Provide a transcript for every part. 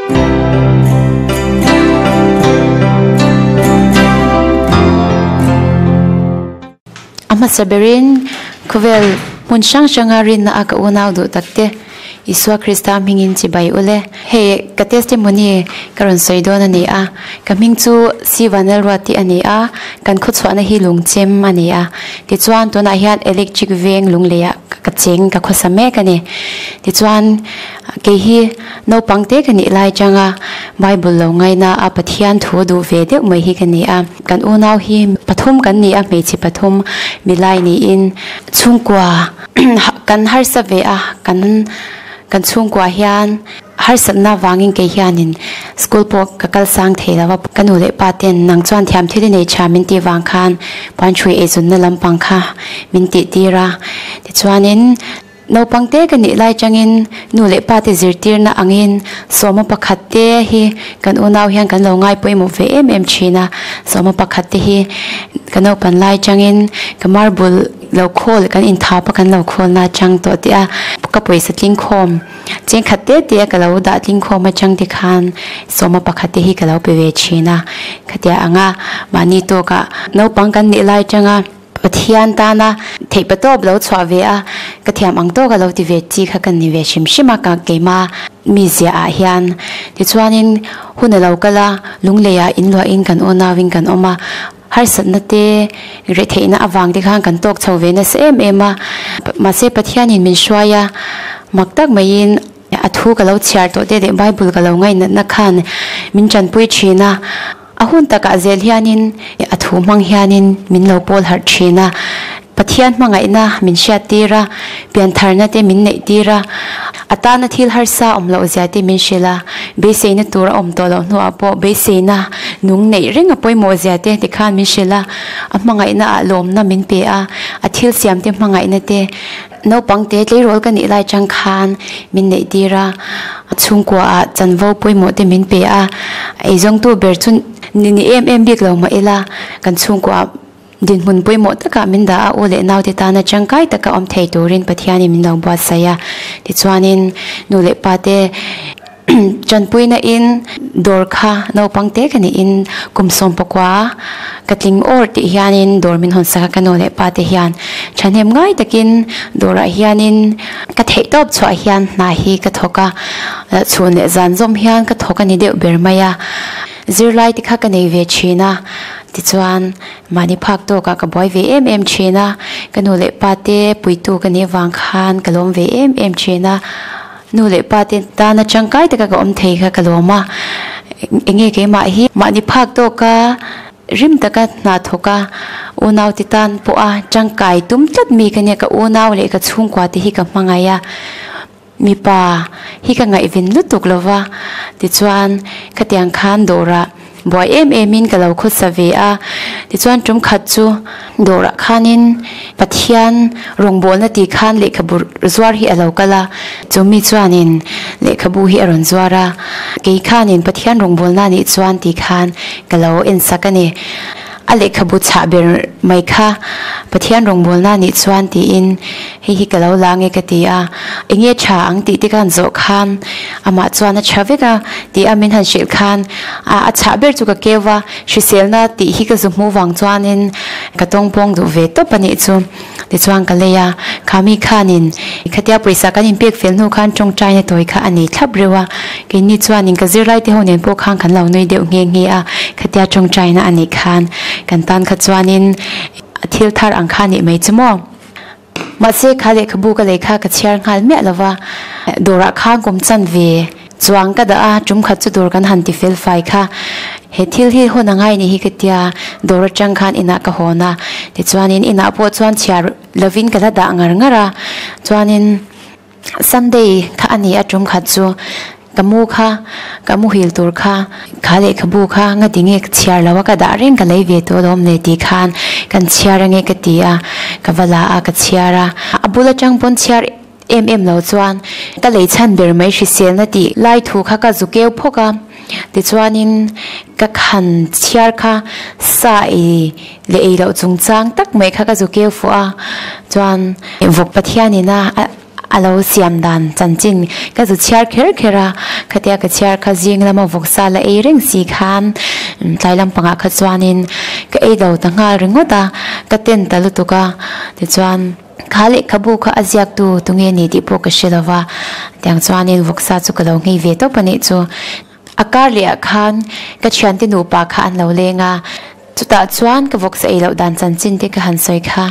A hmasa berin khawvel hmun hrang hranga rinna a ka unau duh tak te Isua Krista hmingin chibai ule. Hei ka testimony ka rawn sawi dawn a ni a, ka hming chu Sivanelruati a ni a, kan khawchhuahna hi lungchem a ni a. Tichuan tunah hian electric veng lungleiah ka cheng ka khawsa mek a ni. Tichuan kei hi naupang te ka nih lai changa Bible lo ngaina a Pathian thu duh ve deuh mai hi ka ni a. Kan unau hi pathum kan ni a, hmeichhe pathum milai niin chhungkua kan harsa ve a, kan kan chhungkua hian harsatna vangin kei hianin school pawh ka kal sang thei lo a, ka nu leh pa ten nang chuan thiam thil i nei tha min tih vang khan puanchhui eizawnna lampang kha min tih tir a, tichuanin Naupang te ka nih lai changin nu leh pa te zirtirna angin sawma pakhat te hi kan unau hian kan lo ngai pawimawh ve em em thin a, sawma pakhat te hi ka naupan lai changin ka marble lo khawl kan inthap a kan lo khawl na chang tawh tih a, ka pawisa tling khawm chengkhat te te a ka lo dah tling khawm atang te khan sawma pakhat te hi ka lo pe ve thin a, khatia anga mahni tawkah naupang kan nih lai changa. Pathian tana theih patawp lo chhuah ve a, ka thiam ang tawk a lo ti ve chi kha ka ni ve hrim hrim a, ka keima mizia ah hian. Tichuanin hun a lo kal a, lungleiah inluahin kan unauin kan awm a, harsatna te rehtheihna avang te khan kan tawk chho ve nasa em em a, mahse Pathianin min hruai a, mak tak maiin a thu ka lo chhiar tawh te leh Bible ka lo ngaihnatna khan min tanpui thin a. A hun takah zel hianin a thu hmang hianin min lo pawl harh thin a, Pathian hmangaihna min hriattir a, piantharna te min neihtir a, a tana thil harsa awm loh zia te min hrilh a, beiseina tur a awm tawh loh hnuah pawh beiseina nung neih reng a pawimawh zia te tikhan min hrilh a, a hmangaihna ah lawmna min pe a, a thil siam te hmangaihna te naupang te tleirawl ka nih lai chang khan min neihtir a, chhungkua ah chanvo pawimawh te min pe a, eizawngtu ber chu ni ni em em bik lo mah ila kan chhungkua ah dinhmun pawimawh takah min dah a, u leh naute tana tangkai taka awm thei turin Pathianin min lo buatsaih a, tichuanin nu leh pa te Tanpuina in dawr kha naupang te ka niin kum sawmpakua ka tling awr tih hianin dawr min hawn sak a, ka nu leh pa te hian thahnem ngai takin dawrah hianin ka theih tawp chhuah hian hna hi ka thawk a, chhun leh zan zawm hian ka thawk a ni deuh ber mai a, zirlai te kha ka nei ve thin a, tichuan mahni phak tawkah ka buai ve em em thin a, ka nu leh pa te puitu ka nih avang khan ka lawm ve em em thin a. Nu leh pa te tana tangkai taka ka awm thei kha ka lawm a, enge keimah hi mahni phak tawka rim taka hna thawk a, unau te tan pawha tangkai tum tlat mi ka nia, ka unau leh ka chhungkua te hi ka hmangaih a, mipa hi ka ngaihven lutuk lova, tichuan khatiang khan dawrah Buai em em in ka lo khawsa ve a, tichuan tum khat chu dawrah khanin Pathian rawngbawlna tih khan lehkhabu zuar hi a lo kal a, chumi chuanin lehkhabu hi a rawn zuar a, kei khanin Pathian rawngbawlna nih chuan tih khan ka lo en sak a ni. A lehkhabu chhah ber mai kha Pathian rawngbawlna nih chuan tiin hei hi ka lo la nge ka ti a, enge tha ang tih te khan zawh khan amah chuan a tha vek a tih a min han hrilh khan a a chhah ber chu ka keu va, hriselna tih hi ka zu hmuh vang chuanin ka tawngpawng duh ve tawp a nih chu. Tichuan ka lei a, kha mi khanin khatia pawisa kan inpek fel hnu khan tawngtaina tawi kha a nei thlap reuh a, keini chuanin ka zirlai te ho nen pawh khan kan lo nui deuh nghe nghe a, khatia tawngtaina a neih khan kan tan kha chuanin thil thar ang kha nih mai chu maw. Mahse kha lehkhabu ka lei kha ka chhiar nghal miah lo va, dawrah khan kum chan ve chuang ka dah a, tum khat chu dawr kan han ti fel fai kha. He thil hi hawn a ngai ni hi ka tia, dawr atang khan inah ka hawn a, tichuanin inah pawh chuan chhiar lovin ka la dah ngar ngar a, chuanin Sunday kha a ni a tum khat chu ka mu kha, ka muhil tur kha, kha lehkhabu kha nga ti nge ka chhiar lo a, ka dah reng ka lei ve tawh alawm le tih khan kan chhiar ange ka ti a, ka va la a ka chhiar a, a bul atang pawn chhiar em em lo chuan ka lei chhan ber mai hriselna tih lai thu kha ka zu keu phawk a, tichuanin ka khan chhiar kha sa ei leh ei loh chungchang tak mai kha ka zu keu fuh a, chuan vawk Pathianin a. A lo siam dan chanchin ka zu chhiar kher kher a, khatia ka chhiar kha zing lama vawksa la ei reng si khan tlai lampangah kha chuanin ka ei do ta nghal ringawt a, ka ten ta lutuk a, tichuan kha lehkhabu kha a ziaktu tunge ni tih pawh ka hre lo va, tiang chuanin vawksa chu ka lo nghei ve tawp a nih chu. A kar leh ah khan ka thiante nupa kha an lo leng a, chutah chuan ka vawksa ei loh dan chanchin te ka han sawi kha,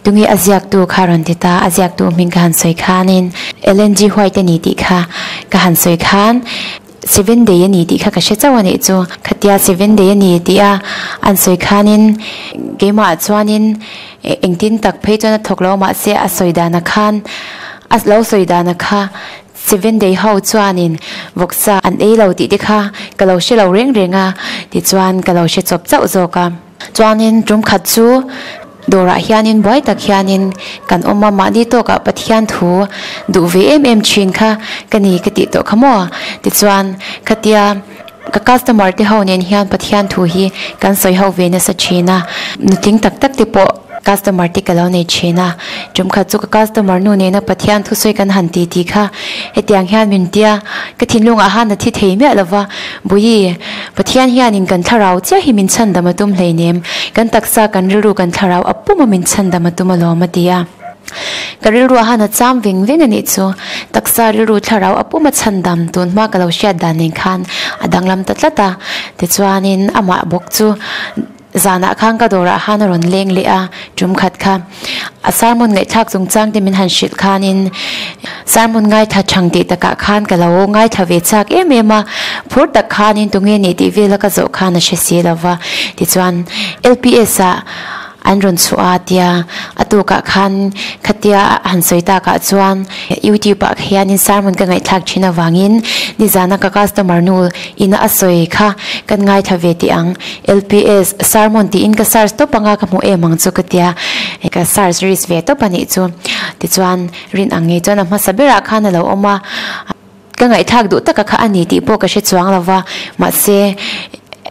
tunge a ziaktu kha rawn ti ta, a ziaktu hming ka han sawi khanin Ellen G White a ni tih kha ka han sawi khan Seven Day a ni tih kha ka hre chauh a nih chu, khatia Seven Day a ni tih a an sawi khanin keimah ah chuanin engtin tak phei chuan a thawk lo mahse a sawi dan ah khan a lo sawi dan ah kha Seven day ho chuanin vawksa an ei lo tih te kha ka lo hre lo reng reng a, tichuan ka lo hre chawp chauh zawk a. Chuanin tum khat chu dawrah hianin buai tak hianin kan awm a, mahni tawkah Pathian thu duh ve em em thin kha ka ni ka tih tawh kha maw? Tichuan khatia ka customer te ho nen hian Pathian thu hi kan sawi ho ve nasa thin a, nutling tak tak te pawh customer te ka lo nei thin a, tum khat chu ka customer nu nena Pathian thusawi kan han ti tih kha hetiang hian min tia ka thinlungah han a thi thei miah lova, Bawihi, Pathian hianin kan thlarau chiah hi min chhandam a tum hleinem, kan taksa kan rilru kan thlarau a puma min chhandam a tum alawm a ti a. Ka rilru a han a cham veng veng a nih chu, taksa rilru thlarau a puma chhandam tun hma ka lo hriat dan nen khan a danglam ta tlat a, tichuanin amah bawk chu zanah khan ka dawrah khan a rawn leng leh a, tum khat kha a sermon ngaihthlak chungchang te min han hrilh khanin sermon ngaithla thang tih takah khan ka lo ngaithla ve chak em em a, phur tak khanin tunge nih tih vela ka zawh khan a hre si lova, tichuan L_P_S ah An rawn chhuah a tia, a tukah khan khatia a han sawi takah chuan YouTube ah hianin sermon ka ngaihthlak thin avangin nizana ka customer nu ina a sawi kha kan ngaithla ve teh ang, LPS sermon tiin ka search tawp anga ka hmu em ang chu ka tia, ka search risk ve tawp a nih chu. Tichuan rin ang ngei chuan a hmasa berah khan a lo awm a, ka ngaihthlak duh taka kha a ni tih pawh ka hre chuang lo va, mahse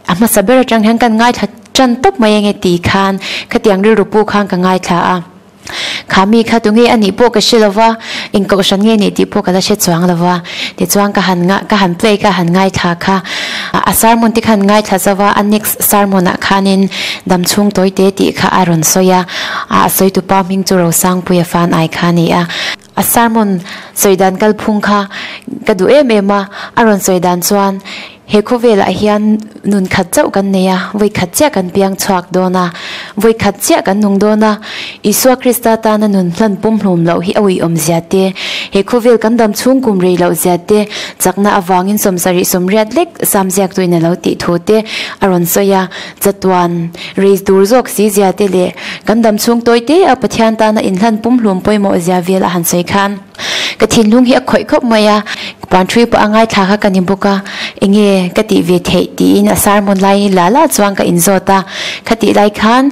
a hmasa ber atang hian kan ngaithla tan tawp mai enge ti khan khatiang rilru pu khan ka ngaithla a, kha mi kha tunge a nih pawh ka hre lo va, eng kohhran nge nih tih pawh ka la hre chuang lo va, tichuan ka han ka han play ka han ngaithla kha a sermon te khan ngaithla zo va, a next sermon ah khanin damchhung tawi te tih kha a rawn sawi a, a sawi tupa hming chu Rosangpuia fan ai kha a ni a. A sermon sawi dan kalphung kha ka duh em em a, a rawn sawi dan chuan he khawvelah hian nun khat chauh kan nei a, vawi khat chiah kan piang chhuak dawn a, vawi khat chiah kan nung dawn a, Isua Krista tana nun hlan pumhlum loh hi a uiawm zia te, he khawvel kan dam chhung kum rei loh zia te, chakna avangin sawmsarih sawmriat lek sam ziaktuin a lo tih thu te a rawn sawi a, chatuan Rei tur zawk si zia te leh kan dam chhung tawi te a Pathian tana inhlan pumhlum pawimawh zia vel a han sawi khan ka thinlung hi a khawih khawp mai a, puan thui pawh a ngaithla kha ka ni bawk a, enge ka tih ve theih tiin a sermon lai la la chuan ka inzawt a, khatih lai khan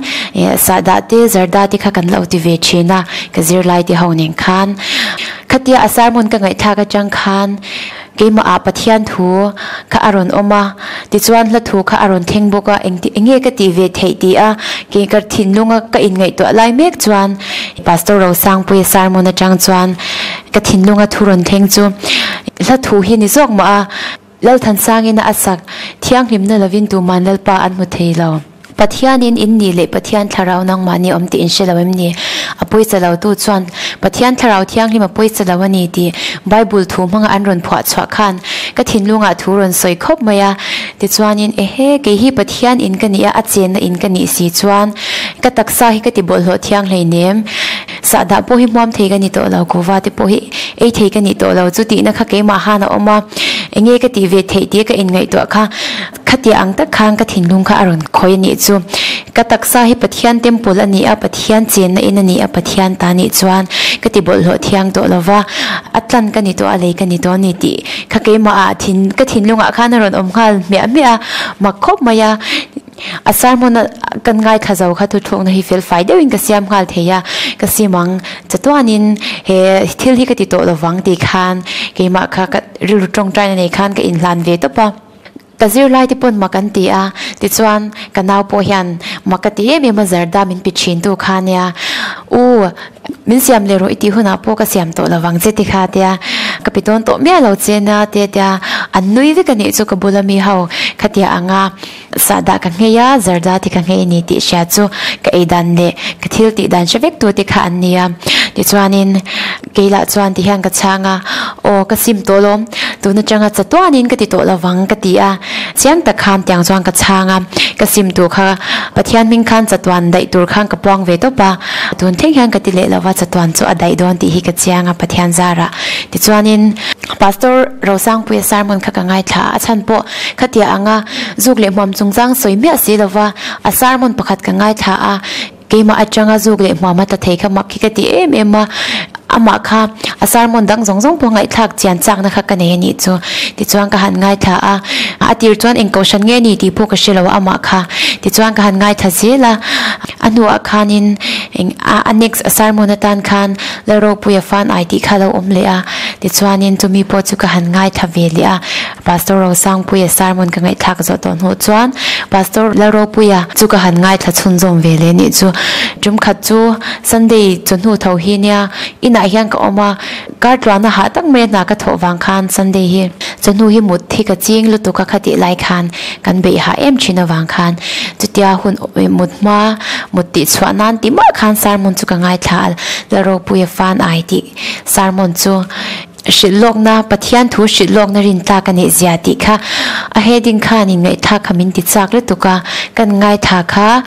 sahdah te zarda te kha kan lo ti ve thin a, ka zirlai te ho nen khan khatia a sermon ka ngaihthlak atang khan Keimah ah Pathian thu kha a rawn awm a, tichuan hla thu kha a rawn thleng bawk a, engti enge ka tih ve theih tih a kei ka thinlunga ka inngaihtuah lai mek chuan Pastor Rosangpuia sermon atang chuan ka thinlunga thu rawn thleng chu hla thu hi ni zawk mah a, Lalthansangin a sak thianghlimna lovin tuman Lalpa an hmu thei lo. Pathianin in nih leh Pathian Thlarau nangmahni awm tih in hre lo em ni? A pawisa lo tu chuan Pathian Thlarau Thianghlim a pawisa lo a ni tih Bible thu hmanga an rawn phuah chhuah khan ka thinlungah thu rawn sawi khawp mai a. Tichuanin, Ehe, kei hi Pathian in ka nih a, a chenna in ka nih si chuan ka taksa hi ka ti bawlhhlawh thiang hleinem. Sahdah pawh hi hmuam thei ka ni tawh lo, kuva te pawh hi ei thei ka ni tawh lo, chu tihna kha keimah han a awm a, enge ka tih ve theih tih ka inngaihtuah kha. Khatia ang tak khan ka thinlung kha a rawn khawi a nih chu. Ka taksa hi Pathian temple a ni a, Pathian chenna in a ni a, Pathian ta nih chuan ka ti bawlhhlawh thiang tawh lo va, a tlan ka ni tawh a, lei ka ni tawh a ni tih kha keimah ah thin ka thinlungah khan a rawn awm nghal hmiah hmiah a, mak khawp mai a. A sermon a kan ngaithla zo kha thuthlukna hi fel fai deuhin ka siam nghal thei a, ka sim ang chatuanin he thil hi ka ti tawh lo vang tih khan keimah kha ka rilru tawngtaina nei khan ka inhlan ve tawp a. Ka zirlai te pawn mak an ti a, tichuan ka nau pawh hian mak ka ti em em a, Zarda min pi thin tu kha nia. U, min siam leh rawh i tih hunah pawh ka siam tawh lovang che ti kha tia ka pe dawn tawh miah lo che nia te tia an nui vek a nih chu ka bula mi ho khatia anga sahdah ka nghei a, zarda te ka nghei a ni tih hria chu ka ei dan leh ka thil tih dan hre vek tu te kha an ni a. Tichuanin kei lah chuan ti hian ka chhang a, aw ka sim tawh lawm, tun atanga chatuanin ka ti tawh lovang ka ti a, chiang tak khan tiang chuan ka chhang a, ka sim tur kha Pathian hming khan chatuan daih tur khan ka puang ve tawp a, tun thleng hian ka ti leh lova chatuan chu a daih dawn tih hi ka chiang a Pathian zarah. Tichuanin Pastor Rosangpuia sermon kha ka ngaithla a, a chhan pawh khatia anga zuk leh hmuam chungchang sawi miah si lova a sermon pakhat ka ngaithla a, Keimah atanga zuk leh hmuam a tla thei kha mak hi ka ti em em a, amah kha a sermon dang zawng zawng pawh ngaihthlak chian chakna kha ka nei a nih chu. Tichuan ka han ngaithla a, a tir chuan eng kohhran nge ni tih pawh ka hre lo a amah kha. Tichuan ka han ngaithla zel a, a hnuah khanin eng a next a sermon atan khan Lalropuia fan ai tih kha a lo awm leh a, tichuanin chumi pawh chu ka han ngaithla ve leh a. Pastor Rosangpuia sermon ka ngaihthlak zawh tawh hnuh chuan Pastor Lalropuia chu ka han ngaithla chhunzawm ve leh nih chu. Tum khat chu Sunday chawhnu tho hi nia inah hian ka awm a, kar tluana hah tak mai a hna ka thawh vang khan Sunday hi chawhnu hi mut hi ka ching lutuk a khatih lai khan kan beih hah em thin avang khan chutia hun mut hma mut tih chhuah nan ti mah khan sermon chu ka ngaithla a, Lalropuia fan ai tih sermon chu. Hrilhlawkna, Pathian thu hrilhlawkna rin tlak a nih zia tih kha a heading khan in ngaihthlak kha min ti chak lutuk a, kan ngaithla kha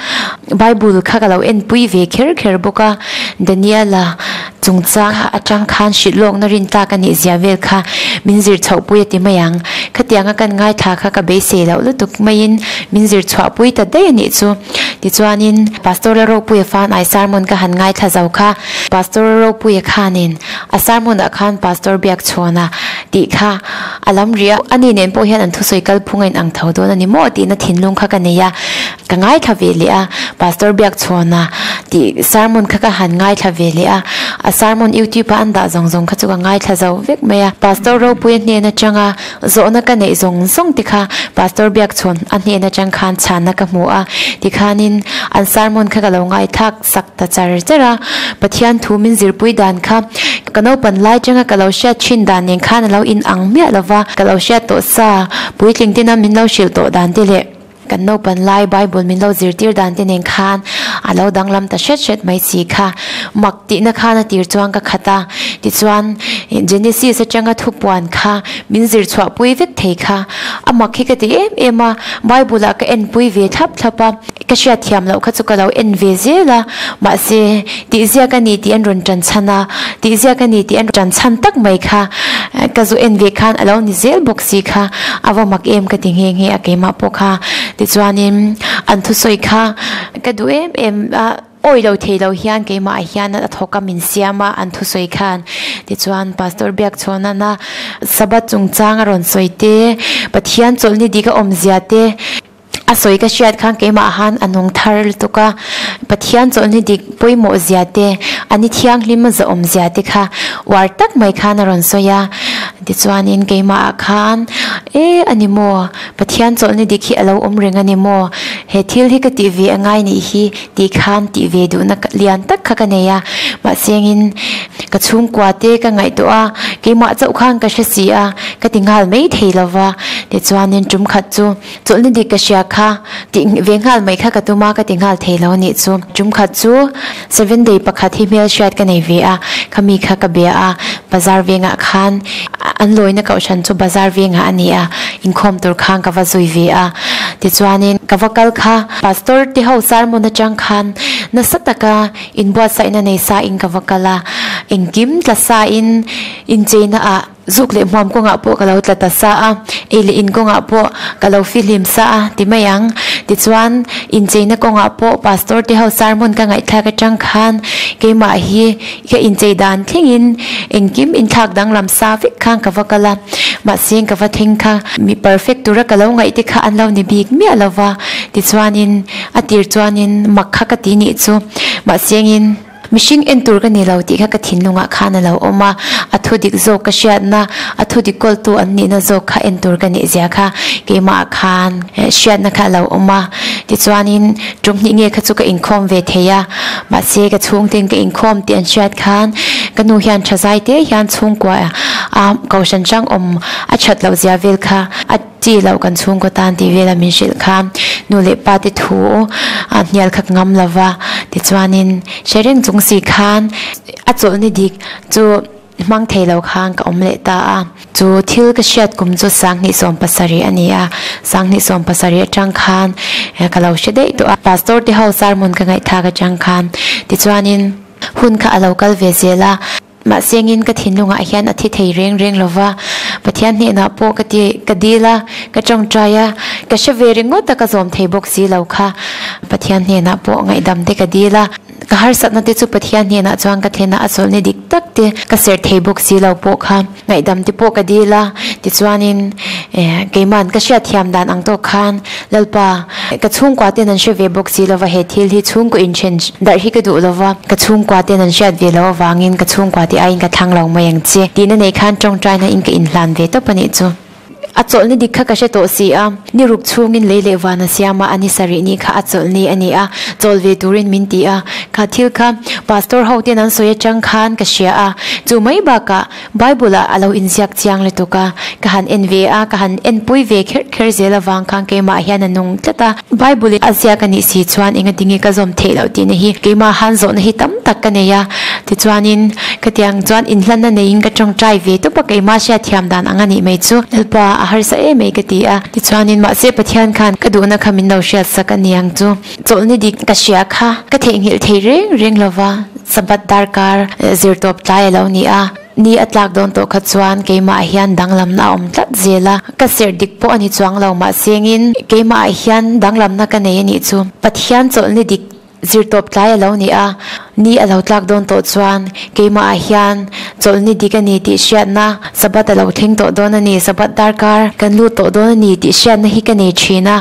Bible kha ka lo enpui ve kher kher bawk a, Daniela chungchang atang khan hrilhlawkna rin tlak a nih zia vel kha min zir chhohpui a ti mai ang. Khatianga kan ngaithla kha ka beisei loh lutuk maiin min zir chhuahpui ta daih a nih chu. Tichuanin Pastor Lalropuia fan ai sermon ka han ngaithla zo kha Pastor Lalropuia khanin A sermon ah khan Pastor Biakchhawna tih kha a lam rih a, ani nen pawh hian an thusawi kalphung a inang tho dawn a ni maw tihna thinlung kha ka nei a, ka ngaithla ve leh a, Pastor Biakchhawna tih sermon kha ka han ngaithla ve leh a, a sermon youtube a an dah zawng zawng kha chu ka ngaithla zo vek mai a, Pastor Ropuia hnen atanga zawhna ka neih zawng zawng te kha Pastor Biakchhawn a hnen atang khan chhanna ka hmu a, tikhanin an sermon kha ka lo ngaithlak sak ta char char a, Pathian thu min zirpui dan kha ka naupan lai tanga ka lo hriat thin dan nen khan a lo in ang miah lo va, ka lo hriat tawh sa puitling tena min lo hrilh tawh dan te leh kan naupan lai Bible min lo zirtir dan te nen khan a lo danglam ta hret hret mai si kha mak tihna khan a tir chuan ka khat a, tichuan Genesis atanga thupuan kha min zir chhuahpui vek thei kha a mak hi ka ti em em a, Bible ah ka enpui ve thlap thlap a. Ka hriat thiam loh kha chu ka lo en ve zel a, mahse tih ziak a ni tih an rawn tan chhan a, tih ziak a ni tih an tan chhan tak mai kha ka zu en ve khan a lo ni zel bawk si kha a va mak em ka ti nghe nghe a keimah pawh kha. Tichuanin an thusawi kha ka duh em em a, awi lo thei lo hian keimah ah hian a thawk a min siam a an thusawi khan. Tichuan Pastor Biakchhawnana Sabbath chungchang a rawn sawi te, Pathian chawlhni dik a awmzia te, A sawi ka hriat khan keimah han a nung thar lutuk a, Pathian chawlhni dik pawimawh zia te, a ni thianghlim a zawhawm zia te kha uar tak mai khan a rawn sawi a. Tichuanin keimah ah khan, E a ni maw? Pathian chawlhni dik hi a lo awm reng a ni maw? He thil hi ka tih ve a ngai nih hi tih khan tih ve duhna lian tak kha ka nei a. Mahsengin ka chhungkua te ka ngaihtuah a, keimah chauh khan ka hre si a, ka ti nghal mai thei lo va. Tichuanin tum khat chu Chawlhni dik ka hria kha, tih ve nghal mai kha ka tum a, ka ti nghal thei lo anih chu. Tum khat chu seven day pakhat hi hmelhriat ka nei ve a, khami kha ka bia a, bazar vengah khan an lawina kohhran chu bazar vengah a ni a, inkhawm tur khan ka va zui ve a. Tichuanin ka va kal kha pastor te ho sermon atang khan nasa taka inbuatsaihna nei sa in ka va kal a, engkim tla sa in incheina ah, Zuk leh hmuam kawngah pawh ka lo tla ta sa a, ei leh in kawngah pawh ka lo fihlim sa a ti mai ang. Tichuan, incheina kawngah pawh Pastor te ho sermon ka ngaihthlak atang khan keimah hi ka inchei dan thlengin engkim inthlak danglam sa vek khan ka va kal a. Mahse, ka va thleng kha mi perfect tura ka lo ngaih te kha an lo ni bik miah lo va. Tichuanin, a tir chuanin mak kha ka ti nih chu. Mahsengin. Mihring en tur ka ni lo tih kha ka thinlungah khan a lo awm a, a thu dik zawk ka hriatna, a thu dik kawltu an nihna zawk kha en tur ka nih zia kha keimahah khan hriatna kha a lo awm a. Tichuanin tum hnih nge kha chu ka inkhawm ve thei a, mahse ka chhungten ka inkhawm tih an hriat khan ka nu hian tha zai te hian chhungkua a kohhran hrang awm a that loh zia vel kha a Chi loh kan chhungkaw tan tih vela min hrilh kha nu leh pa te thu a hnial kha ka ngam lo va, tichuanin hre reng chung si khan a chawlhni dik chu hmang thei lo khan ka awm leh ta a. Chu thil ka hriat kum chu 2017 a ni a, 2017 atang khan ka lo hre daih tawh a, pastor te ho sermon ka ngaihthlak atang khan tichuanin hun kha a lo kal ve zel a. Mahse ngin ka thinlungah hian a thi thei reng reng lo va, Pathian hnenah pawh ka ti, ka dil a, ka tawngtai a, ka hre ve ringawt a ka zawm thei bawk si lo kha. Pathian hnenah pawh ngaihdam te ka dil a, ka harsatna te chu Pathian hnenah chuan ka thlen a, a chawlhni dik tak te ka serh thei bawk si lo pawh kha ngaihdam te pawh ka dil a, tichuanin eh keima'n ka hriatthiam dan ang tawk khan Lalpa, ka chhungkua ten an hre ve bawk si lova, he thil hi chhungkaw inthen darh hi ka duh lova, ka chhungkua ten an hriat ve loh avangin ka chhungkua te aiin ka thlang lo mai ang che tihna nei khan tawngtaina in ka inhlan ve tawp a nih chu. A chawlhni dik kha ka hre tawh si a, ni ruk chhungin lei leh van a siam a, a ni sarih ni kha a chawlhni a ni a, chawl ve turin min ti a, kha thil kha pastor ho ten an sawi atang khan ka hria a, chu mai bakah Bible-ah a lo inziak chiang lutuk a, ka han en ve a, ka han enpui ve kher kher zel avang khan keimah hian a nung tlat a. Bible-in a ziak a nih si chuan engatinge ka zawm theih loh tihna hi keimah han zawhna hi tam tak ka nei a. Tichuanin, khatiang chuan inhlanna neiin ka tawngtai ve tawp a, keimah hriatthiam dan ang a nih mai chu Lalpa a harsa em mai ka ti a. Tichuanin, mahse Pathian khan ka duhna kha min lo hriatsak a ni ang chu. Chawlhni dik ka hria kha ka theihnghilh thei reng reng lova. Sabbath darkar zirtawp tlai a lo ni a, ni a tlak dawn tawh kha chuan keimah hian danglamna a awm tlat zel a, ka serh dik pawh a ni chuang lo mahsengin keimah hian danglamna ka nei a nih chu. Pathian chawlhni dik zirtawp tlai a lo ni a, ni a lo tlak dawn tawh chuan keimah hian chawlhni dik a ni tih hriatna Sabbath a lo thleng tawh dawn a ni, Sabbath darkar kan lut tawh dawn a ni tih hriatna hi ka nei thin a,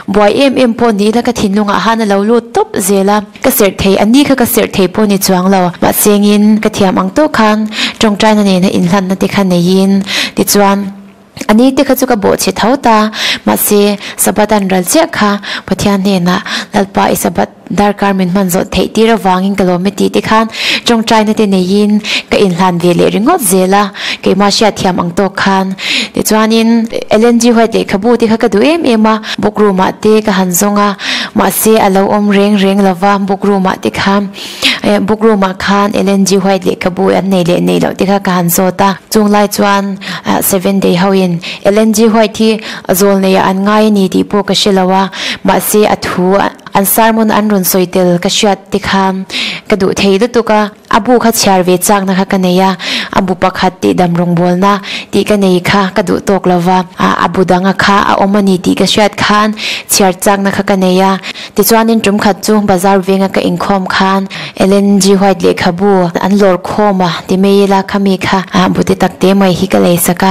buai em em pawh ni ila ka thinlungah han a lo lut tawp zel a. Ka serh thei, a ni kha ka serh thei pawh ni chuang lo. Mahsengin ka thiam ang tawk khan tawngtaina nena inhlanna te kha neiin tichuan a ni te kha chu ka bawhchhe tho ta. Mahse Sabbath an ral chiah kha Pathian hnenah Lalpa i Sabbath darkar min hman zawh theih tir avangin ka lawm e tih te khan tawngtaina te neiin ka inhlan ve leh ringawt zel a, keimah hriatthiam ang tawk khan. Tichuanin Ellen G. White lehkhabu te kha ka duh em em a, book room ah te ka han zawng a. Mahse a lo awm reng reng lo va, book room ah te khan eh book room ah khan Ellen G White lehkhabu an nei leh nei loh te kha ka han zawt a, chung lai chuan ah seven day ho in Ellen G White hi zawl nei ah an ngai a ni tih pawh ka hre lo a, mahse a thu an sermon an rawn sawi tel ka hriat te kha ka duh thei lutuk a. A bu kha chhiar ve chakna kha ka nei a, a bu pakhat tih dam rawngbawlna tih ka nei kha ka duh tawk lo va, a bu danga kha a awm a ni tih ka hriat khan chhiar chakna kha ka nei a. Tichuanin tum khat chu bazar venga ka inkhawm khan Ellen G. White lehkhabu an lawr khawm a ti mai ila khami kha bu te tak te mai hi ka lei sak a,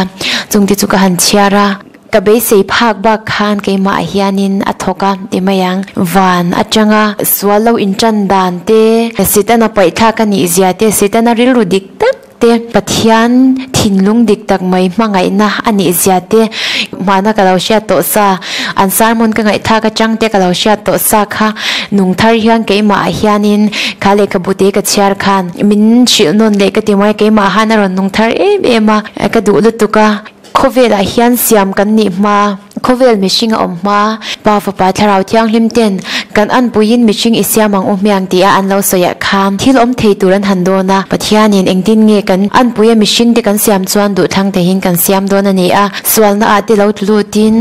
chungte chu ka han chhiar a. Ka beisei phak bak khan keimah hianin a thawk a ti mai ang. Van atanga sual lo intan dan te, Setana paihthlak a nih zia te, Setana rilru dik tak te, Pathian thinlung dik tak mai hmangaihna a nih zia te, hmana ka lo hriat tawh sa, an sermon ka ngaihthlak atang te ka lo hriat tawh sa kha nung thar hian keimah hianin kha lehkhabu te ka chhiar khan min hrilh nawn leh ka ti mai, keimah han a rawn nung thar em em a, ka duh lutuk a. Khawvelah hian siam kan nih hma, khawvel mihring a awm hma, Pa Fapa Thlarau Thianghlim ten kan anpuiin mihring i siam ang u hmiang tia an lo sawi ah khan thil awm thei tur an han dawn a, Pathianin engtin nge kan anpuia mihring te kan siam chuan duhthlang theihin kan siam dawn a ni a, sualna ah te lo tlutin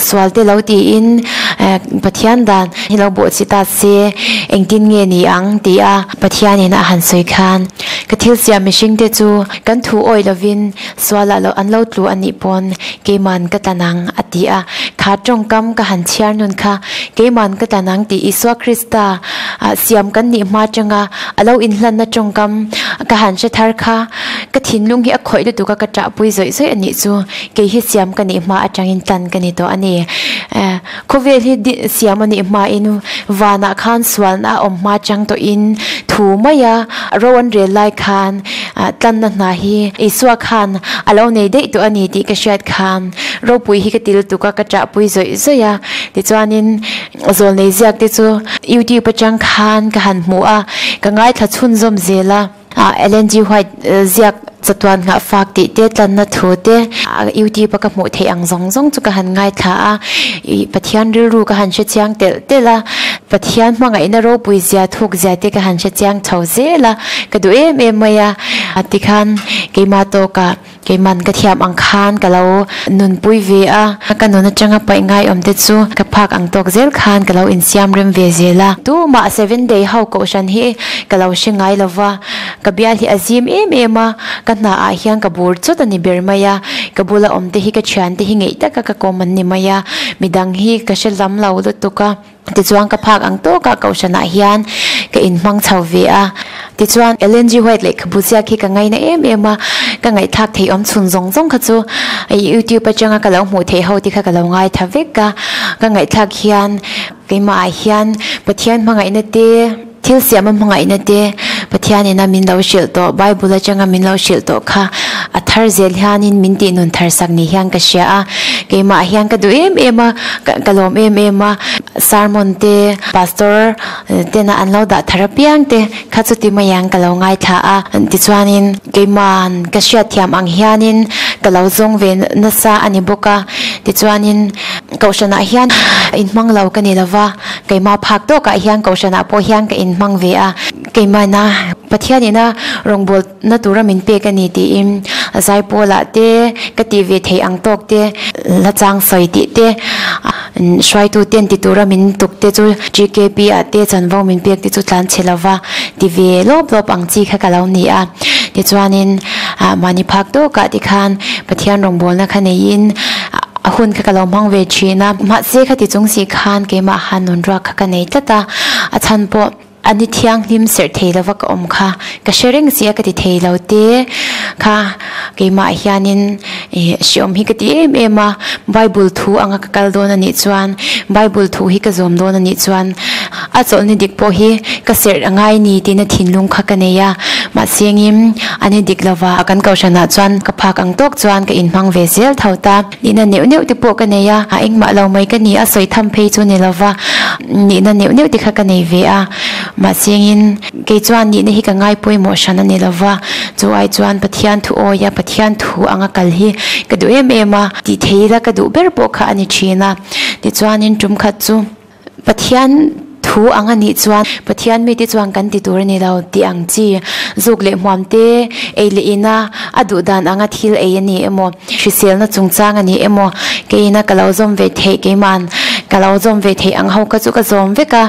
sual te lo tiin Pathian dan hi lo bawhchhi ta se engtin nge ni ang tia Pathianin a han sawi khan ka thil siam mihring te chu kan thu awih lovin Sualah loh an lo tlu a nih pawn keiman ka tlan ang a ti a. Kha tawngkam ka han chhiar nun kha keiman ka tlan ang tih Isua Krista siam kan nih hma atanga a lo inhlanna tawngkam ka han hre thar kha ka thinlung hi a khawih lutuk a ka ṭahpui zawih zawih a nih chu. Kei hi siam ka nih hma atangin tlan ka ni tawh a ni. Khawvel hi siam a nih hmain vanah khan sualna a awm hma chang tawhin thu maia ro an rel lai khan tlanna hna hi Isua khan a lo nei daih tawh a ni tih ka hriat khan ropui hi ka ti lutuk a, ka ṭahpui zawih zawih a. Tichuanin zawlnei ziak te chu YouTube atang khan ka han hmu a, ka ngaithla chhunzawm zel a. Ellen G. White ziak chatuan nghah fak tih te, tlanna thu te, YouTube a ka hmuh theih ang zawng zawng chu ka han ngaithla a, ih Pathian rilru ka han hre chiang telh telh a, Pathian hmangaihna ropui zia thuk zia te ka han hre chiang chho zel a, ka duh em em mai a, tikhan keimah tawkah Keiman ka thiam ang khan ka lo nunpui ve a, ka nun atanga paih ngai awm te chu ka phak ang tawk zel khan ka lo insiam rem ve zel a. Tumah Seven Day ho kohhran hi ka lo hre ngai lo va, ka bial hi a zim em em a, ka hna ah hian ka bur chawt a ni ber mai a, ka bula awm te hi ka thian te hi ngeih taka ka kawm an ni mai a, midang hi ka hre lam lo lutuk a. Tichuan ka phak ang tawkah kohhranah hian ka inhmang chho ve a. Tichuan Ellen G. White lehkhabu ziak hi ka ngaina em em a, ka ngaihthlak theih awm chhun zawng zawng kha chu YouTube atanga ka lo hmuh theih ho te kha ka lo ngaitha vek a. Ka ngaihthlak hian keimahah hian Pathian hmangaihna te, thil siama hmangaihna te, Pathianin a min lo hrilh tawh, Bible atanga min lo hrilh tawh kha a thar zel hianin min tih nun thar sak ni hian ka hria a. Keimah hian ka duh em em a, ka lawm em em a. Sermon te, Pastor tena an lo dah thar apiang te kha chuti mai ang ka lo ngaithla a. Tichuanin keima'n ka hriatthiam ang hianin ka lo zawng ve nasa a ni bawk a. Tichuanin Kohhranah hian inhmang lo ka ni lova, keimah phak tawkah hian Kohhranah pawh hian ka inhmang ve a. Keimahna Pathianina rawngbawlna tura min pek a ni tiin Zaipawlah te ka tih ve theih ang tawk te, hla chang sawi tih te, hruaitu ten ti tura min tuk te chu GKP ah te chanvo min pek te chu tlan chhe lova ti ve lawp lawp ang chi kha ka lo ni a. Tichuanin mahni phak tawkah tikhan Pathian rawngbawlna kha neiin A hun kha ka lo hmang ve thin a, mahse khati chung si khan keimah han nun ruak kha ka nei tlat a, a chhan pawh a ni thianghlim serh thei lova ka awm kha ka hre reng si a ka ti thei lo te kha keimah hianin ih hreawm hi ka ti em em a, Bible thu anga ka kal dawn a nih chuan Bible thu hi ka zawm dawn a nih chuan a chawlhni dik pawh hi ka serh a ngai ni tiin a thinlung kha ka nei a, mahse engin a ni dik lova kan kohhranah chuan ka phak ang tawk chuan ka inhmang ve zel tho ta. Nihna neuh neuh te pawh ka nei a, a engmah lo mai ka ni a, sawi tham phei chu ni lova nihna neuh neuh te kha ka nei ve a, mahse engin kei chuan nihna hi ka ngai pawimawh hran a ni lova, chu ai chuan Pathian thu awi a, Pathian thu anga kal hi ka duh em em a, tih thei ila ka duh ber pawh kha a ni thin a, tichuanin tum khat chu. Pathian thu ang a nih chuan Pathian mite chuan kan ti tur a ni lo tih ang chi zuk leh hmuam te, ei leh ina a duh dan anga thil ei a ni emaw, hriselna chungchang a ni emaw, keina ka lo zawm ve theih keima'n ka lo zawm ve theih ang ho kha chu ka zawm vek a,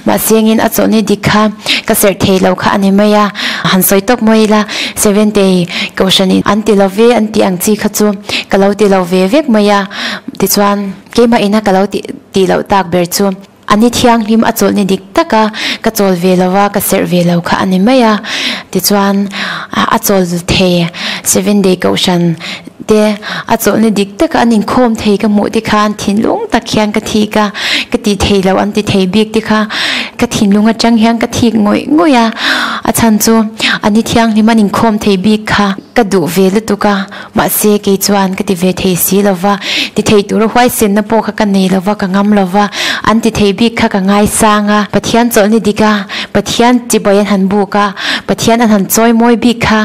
mahse engin a chawlhni dik kha ka serh thei lo kha a ni mai a, han sawi tawk mawi ila Seventei Kohhranin an ti lo ve an tih ang chi kha chu ka lo ti lo ve vek mai a, tichuan. Keimah ina ka lo tih tih loh tak ber chu a ni thianghlim a chawlhni dik taka ka chawl ve lo a, ka serh ve lo kha a ni mai a. Tichuan a chawl thei Seven Day Kohhran te a chawlhni dik taka an inkhawm thei ka hmuh te khan thinlung tak hian ka thik a, ka tih thei loh an ti thei bik te kha ka thinlung atang hian ka thik ngawih ngawih a, a chhan chu a ni thianghlim an inkhawm thei bik kha ka duh ve lutuk a. Mahse, kei chuan ka ti ve thei si lo va, ti thei tura huaisenna pawh kha ka nei lo va, ka ngam lo va, an ti thei bik kha ka ngaisang a, Pathian chawlhni dik a, Pathian chibai an han buk a, Pathian an han chawi mawi bik kha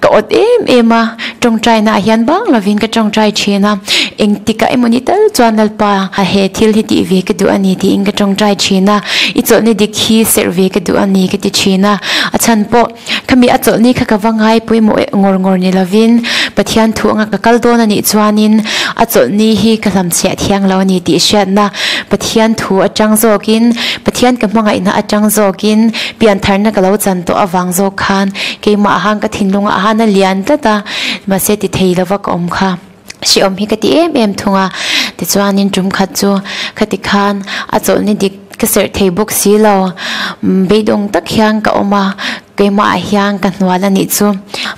ka awt em em a, tawngtaina ah hian bang lovin ka tawngtai thin a, engtikah emaw ni tal chuan Lalpa he thil hi tih ve ka duh a ni tiin ka tawngtai thin a, i chawlhni dik hi serh ve ka duh a ni ka ti thin a, a chhan pawh. Khami a chawlhni kha ka va ngai pawimawh eh ngawr ngawr ni lovin Pathian thu anga ka kal dawn a nih chuanin a chawlhni hi ka hlamchhiah thiang lo a ni tih hriatna Pathian thu atang zawkin Pathian ka hmangaihna atang zawkin piantharna ka lo chan tawh avang zawk khan keimah han ka thinlungah han a lian tlat a mahse ti thei lova ka awm kha. Hreawm hi ka ti em em thung a. Tichuanin tum khat chu khati khan a chawlhni dik ka serh thei bawk si lo. Beidawng tak hian ka awm a, keimah ah hian ka hnual a nih chu.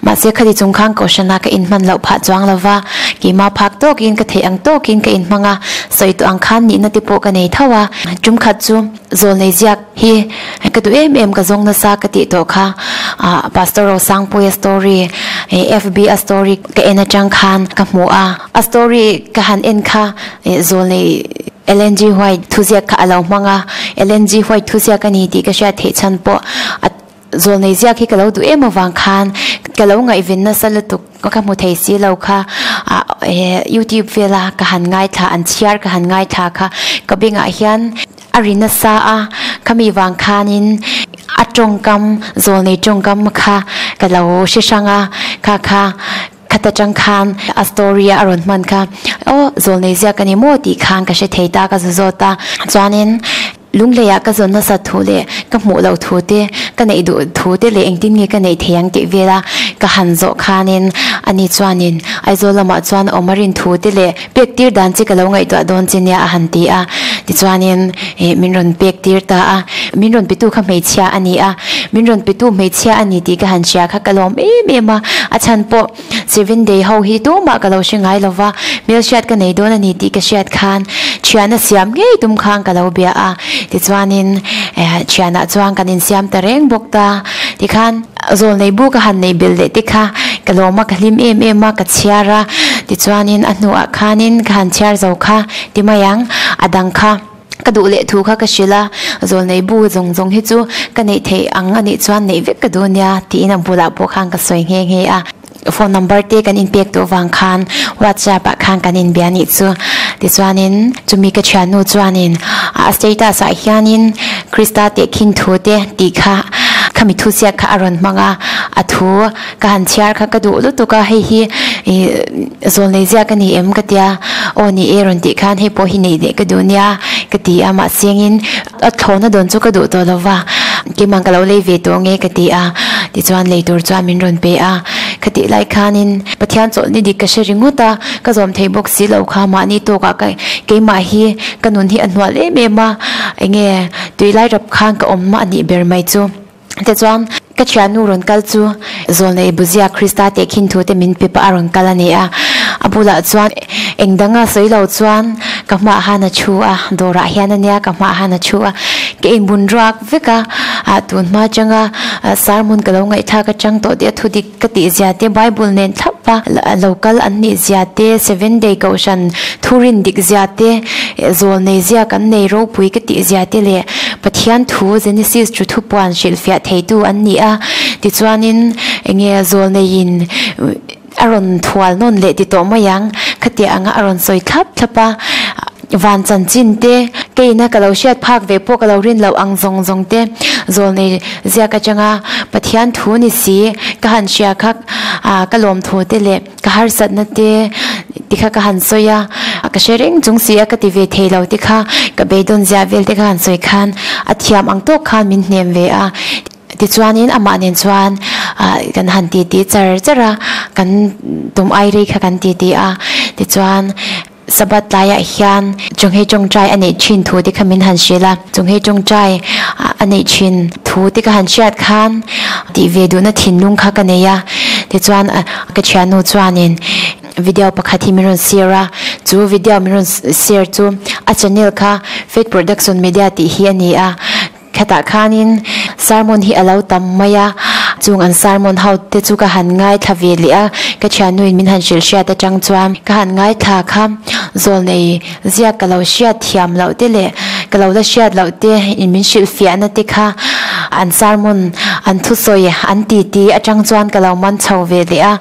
Mahse khati chung khan kohhranah ka inhman loh phah chuang lo va, keimah phak tawkin ka theih ang tawkin ka inhmang a, sawi tawh ang khan nihna te pawh ka nei tho a. Tum khat chu zawlnei ziak hi ka duh em em ka zawng nasa ka tih tawh kha Pastor Rosangpuia story FB a story ka en atang khan ka hmu a, a story ka han en kha zawlnei Ellen G White thuziak kha a lo hmang a, Ellen G White thuziak a ni tih ka hriat theih chhan pawh a zawlnei ziak hi ka lo duh em avang khan ka lo ngaihven nasa lutuk ka hmu thei si lo kha ah youtube vela ka han ngaithla an chhiar ka han ngaithla kha ka bengah hian a ri nasa a khami vang khanin a tawngkam zawlnei tawngkam kha ka lo hre hrang a kha kha Khat atang khan a story a a rawn hman kha aw zawlnei ziak a ni maw tih khan ka hre thei ta ka zu zawt a. Chuanin lungleiah ka zawn nasa thu leh ka hmuh loh thu te ka neih duh thu te leh engtin nge ka neih thei ang tih vela ka han zawh khanin ani chuanin Aizawl lamah chuan awm a rin thu te leh pek tir dan chi ka lo ngaihtuah dawn chi nia a han ti a. Tichuanin ih min rawn pek tir ta a. Min rawn petu kha hmeichhia a ni a, min rawn petu hmeichhia a ni tih ka han hria kha ka lawm em em a, a chhan pawh Seven Day ho hi tumah ka lo hre ngai lo va, hmelhriat ka nei dawn a ni tih ka hriat khan thiana siam ngei tum khan ka lo bia a, tichuanin thianah chuan kan insiam ta reng bawk ta, tikhan zawlnei bu ka han nei belh leh te kha ka lawm a, ka hlim em em a, ka chhiar a, tichuanin a hnuah khanin ka han chhiar zo kha ti mai ang, a dang kha. Ka duh leh thu kha ka hrilh a, zawlnei bu zawng zawng hi chu ka neih theih ang a nih chuan neih vek ka duh nia tiin a bulah pawh khan ka sawi nghe nghe a. Phone number te kan inpek tawh vang khan WhatsApp ah khan kan inbia nih chu. Tichuanin chumi ka thiannu chuanin a status ah hianin Krista tehkhin thu te tih kha khami thuziak kha a rawn hmang a, a thu Ka han chhiar kha ka duh lutuk a, hei hi ih zawlnei ziak a ni em ka tia, aw ni e rawn tih khan hei pawh hi neih leh ka duh nia ka ti a, mahse engin a thlawhna dawn chu ka duh tawh lo va, keimah ka lo lei ve tawh nge ka ti a, tichuan lei tur chuan min rawn pe a, khatih lai khanin Pathian chawlhni dik ka hre ringawt a, ka zawm thei bawk si lo kha mahni tawkah ka keimah hi ka nun hi a hnual em em a, enge tui lai rap khan ka awm a nih ber mai chu. Tichuan, ka thiannu rawn kal chu Zawlnei Buzia Krista tehkhin thu te min pe pah a rawn kal a ni a. A bulah chuan eng danga sawi lo chuan ka hmaah han a thu a, dawrah hian a nia ka hmaah han a thu a. Ka inbun ruak vek a, ah tun hma atanga sermon ka lo ngaihthlak atang tawh te a thu dik ka tih zia te Bible nen thlap a lo kal an nih zia te Seven Day Kohhran thurin dik zia te Zawlnei zia kan nei ropui ka tih zia te leh Pathian thu Genesis chu thupuan hrilhfiah theitu an ni a, tichuanin enge zawlneiin a rawn thual nawn leh ti tawh mai ang, khatiah anga a rawn sawi thlap thlap a, van chanchin te, keina ka lo hriat phak ve pawh ka lo rin loh ang zawng zawng te zawlnei ziak atanga Pathian thu ni si ka han hria kha ka lawmthu te leh Ka harsatna te tikha ka han sawi a, ka hre reng chung si a ka ti ve thei lo te kha ka beidawn ziah vel te kha han sawi khan a thiam ang tawk khan min hnem ve a. Tichuanin amah nen chuan kan han ti ti char char a, kan tum ai rei kha kan ti ti a. Tichuan Sabbath tlaiah hian chawnghe tawngtai a neih thin thu te kha min han hrilh a, chawnghe tawngtai a neih thin thu te ka han hriat khan tih ve duhna thinlung kha ka nei a, tichuan ka thiannu chuanin video pakhat hi min rawn share a, chu video min rawn share chu a channel kha Faith Production Media tih hi a ni a. Khatah khanin sermon hi a lo tam mai a, chung an sermon ho te chu ka han ngaithla ve leh a, ka thiannuin min han hrilh hriat atang chuan ka han ngaithla kha zawlnei ziak ka lo hriat thiam loh te leh ka lo la hriat loh te in min hrilh fiahna te kha an sermon an thusawi an titi atang chuan ka lo man chho ve leh a.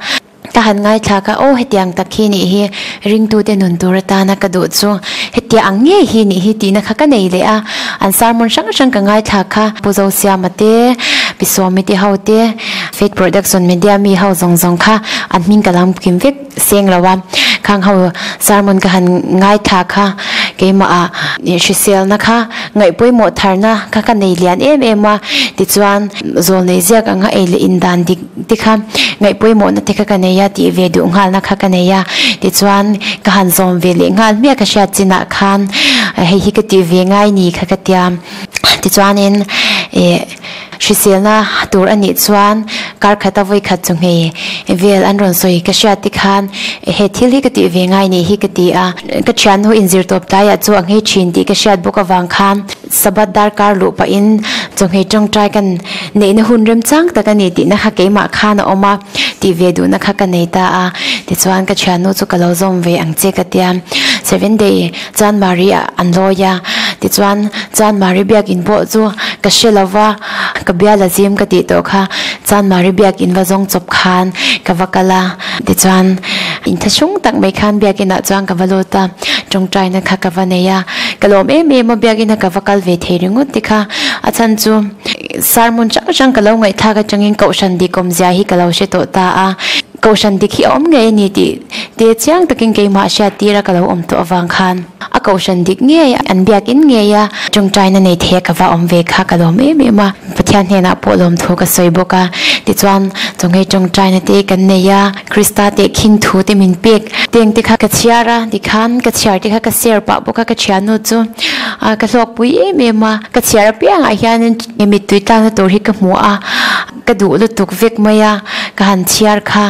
Ka han ngaithlak a, aw hetiang tak hi nih hi ringtute nun tur atana ka duh chu hetiang ang ngei hi nih hi tihna kha ka nei leh a, an sermon hrang hrang ka ngaithlak kha Pu Zosiama te, Pi Sawmi te ho te, Faith Production Media mi ho zawng zawng kha an hming ka lam kim vek seng lo a, khang ho sermon ka han ngaithla kha. Keimah ah hriselna kha ngaih pawimawh tharna kha ka nei lian em em a, tichuan zawlnei ziak anga ei leh in dan dik te kha ngaih pawimawhna te kha ka nei a tih ve duh nghalna kha ka nei a, tichuan ka han zawm ve leh nghal hmiah ka hriat chinah khan hei hi ka tih ve ngai ni kha ka tia, tichuanin ih. Hriselna tur a nih chuan kar khata vawi khat chu nghei vel an rawn sawi ka hriat te khan he thil hi ka tih ve ngai nih hi ka ti a. Ka thiannu inzir tawp tlaiah chu a nghei thin tih ka hriat bawk avang khan Sabbath darkar luh pahin chawnghei tawngtai kan neihna hun remchang tak a ni tihna kha keimah khan a awm a, tih ve duhna kha ka nei ta a. Tichuan ka thiannu chu ka lo zawm ve ang che ka tia. Seven day Chuan Mari ah an lawi a, tichuan chuan Mari biakin pawh chu ka hre lo va, ka bial a zim ka tih tawh kha, chuan Mari biakin va zawng chawp khan ka va kal a, tichuan inthlahrung tak mai khan biakin ah chuan ka va lut a, tawngtaina kha ka va nei a, ka lawm em em a biakin a ka va kal ve thei ringawt te kha, a chhan chu sermon hrang hrang ka lo ngaihthlak atangin kohhran dik awmzia hi ka lo hre tawh ta a. Kohhran dik hi a awm ngei a ni tih te chiang takin keimah hriat tira ka lo awm tawh avang khan a kohhran dik ngei an biakin ngei a tawngtaina nei thei a ka va awm ve kha ka lawm em em a, Pathian hnenah pawh lawmthu ka sawi bawk a. Tichuan chawngei tawngtaina te kan nei a, Krista teh khing thu te min pek teng te kha ka chhiar a, tikhan ka chhiar te kha ka share pah bawk a, ka thiannu chu ka hlawkpui em em a, ka chhiar apiangah hianin mittui tlakna tur hi ka hmu a. Ka duh lutuk vek mai a, ka han chhiar kha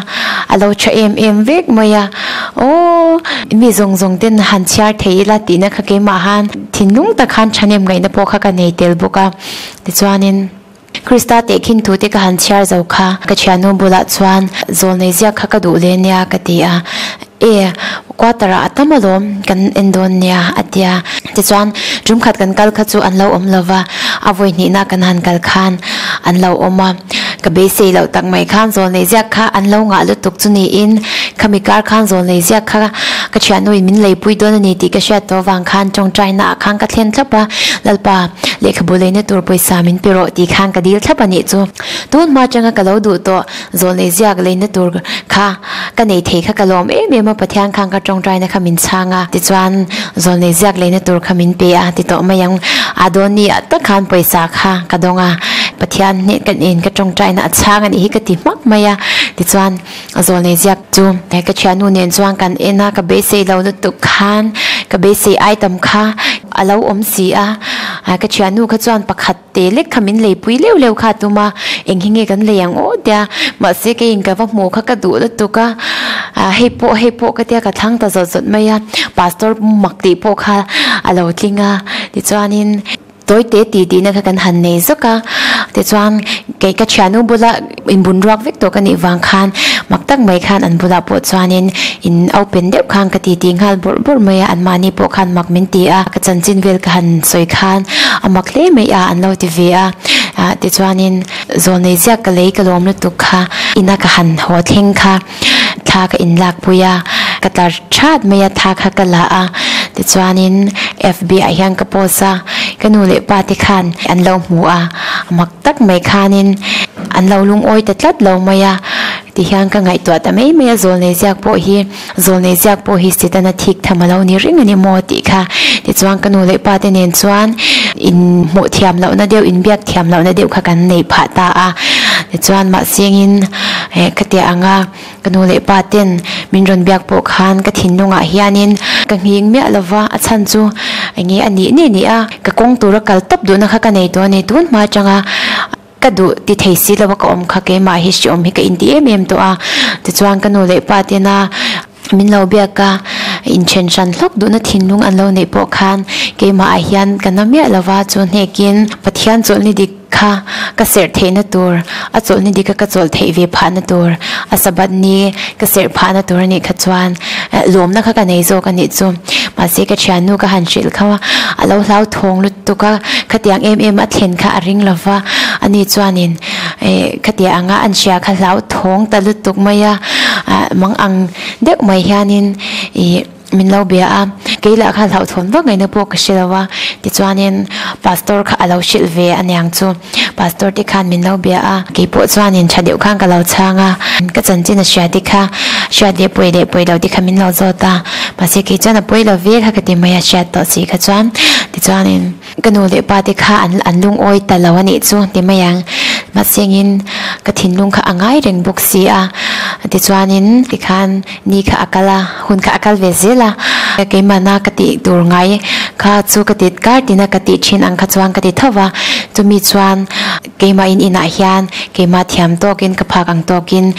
a lo tha em em vek mai a, aw mi zawng zawng ten han chhiar thei ila tihna kha keimah han thinlung tak khan thahnem ngaihna pawh kha ka nei tel bawk a, tichuanin Krista tehkhin thu te ka han chhiar zo kha ka thiannu bulah chuan zawlnei ziak kha ka duh le nia ka ti a, e quarter ah a tam alawm kan en dawn nia a ti a, tichuan tum khat kan kal kha chu an lo awm lova a vawi hnihna kan han kal khan an lo awm a, ka beisei loh tak mai khan zawlnei ziak kha an lo ngah lutuk chu niin khami kar khan zawlnei ziak kha ka thiannu in min leipui dawn a ni tih ka hriat tawh avang khan tawngtai naah khan ka thlen thlap a, Lalpa lehkhabu leina tur pawisa min pe rawh tih khan ka dil thlap a nih chu tun hma atanga ka lo duh tawh. Zawlnei ziak leina tur kha ka nei thei kha ka lawm em em a, Pathian khan ka tawngtaina kha min chhang a, tichuan zawlnei ziak leina tur kha min pe a ti tawh mai ang. A dawnni ah tak khan pawisa kha ka dawng a, Pathian hneh ka nen ka tawngtaina a chhang a nih hi ka ti hmak mai a, tichuan zawlnei ziak chu ka thiannu nen chuan kan en a, ka beisei lo lutuk khan ka beisei ai tam kha a lo awm si a, ka thiannu kha chuan pakhat Te lek kha min leipui leuh leuh kha a tum a, eng hi nge kan lei ang aw tia, mahse keiin ka va hmuh kha ka duh lutuk a, hei pawh hei pawh ka tia ka thlang ta zawt zawt mai a, pastor mak tih pawh kha a lo tling a, tichuanin tawi te tih tihna kha kan han nei zawk a, tichuan kei ka thiannu bula inbun ruak vek tawh ka nih vang khan mak tak mai khan an bulah pawh chuanin in open deuh khan ka titi nghal bawrh bawrh mai a, anmahni pawh khan mak min ti a, ka chanchin vel ka han sawi khan a mak hle mai a an lo ti ve a, ah tichuanin zawlnei ziak ka lei ka lawm lutuk kha ina ka han haw thleng kha thla ka inlak pui a, ka tlar that mai a thla kha ka la a, tichuanin F_B ah hian ka post a, ka nu leh pa te khan an lo hmu a, mak tak mai khanin an lo lungawi ta tlat lo mai a, tihian ka ngaihtuah ta mai mai a, zawlnei ziak pawh hi zawlnei ziak pawh hi Setana thik tham a lo ni reng a ni maw tih kha tichuan ka nu leh pa te nen chuan in hmuh thiam lohna deuh inbiak thiam lohna deuh kha kan neih phah ta a, tichuan mahsengin eh ka tia ang a. Ka nu leh pa ten min rawn biak pawh khan ka thinlungah hianin ka nghing miah lo va, a chhan chu enge a nih nih nih a, ka kawng tura kal tawp duhna kha ka nei tawh a ni. Tun hma atanga ka duh ti thei si lo a ka awm kha keimah hi hreawm hi ka inti em em tawh a, tichuan ka nu leh pa tena min lo biak a, inthen hran hlawk duhna thinlung an lo neih pawh khan keimahah hian ka na miah lo va, chu hnekin Pathian chawlhni dik Kha ka serh theihna tur, a chawlhni dika ka chawlh theih ve phahna tur, a Sabbath ni ka serh phahna tur anih kha chuan lawmna kha ka nei zawk anih chu. Mahse ka thiannu ka han hrilh kha a lo hlauthawng lutuk a, khatiang em em a thlen kha a ring lo va, ani chuanin khatiang anga an hria kha hlauthawng ta lutuk mai a, mang ang deuh mai hianin ih. Min lo bia a, kei lah kha hlauhthawn vak ngaihna pawh ka hre lo a, tichuanin pastor kha a lo hrilh ve aniang chu. Pastor te khan min lo bia a, keipawh chuanin tha deuh khan ka lo chhang a, ka chanchin a hria te kha hriat leh pawi leh pawi lo te kha min lo zawt a, mahse kei chuan a pawi lo ve kha ka ti mai a, hriat tawh si kha chuan tichuanin ka nu leh pa te kha an an lungawi ta lo a nih chu ti mai ang, mahse engin ka thinlung kha a ngai reng bawk si a, tichuanin tikhan ni kha a kal a, hun kha a kal ve zel a, keimahna ka tih tur ngai kha chu ka ti kar tina ka tih thin ang kha chuan ka ti tho va, chumi chuan keimah in inah hian keimah thiam tawkin ka phak ang tawkin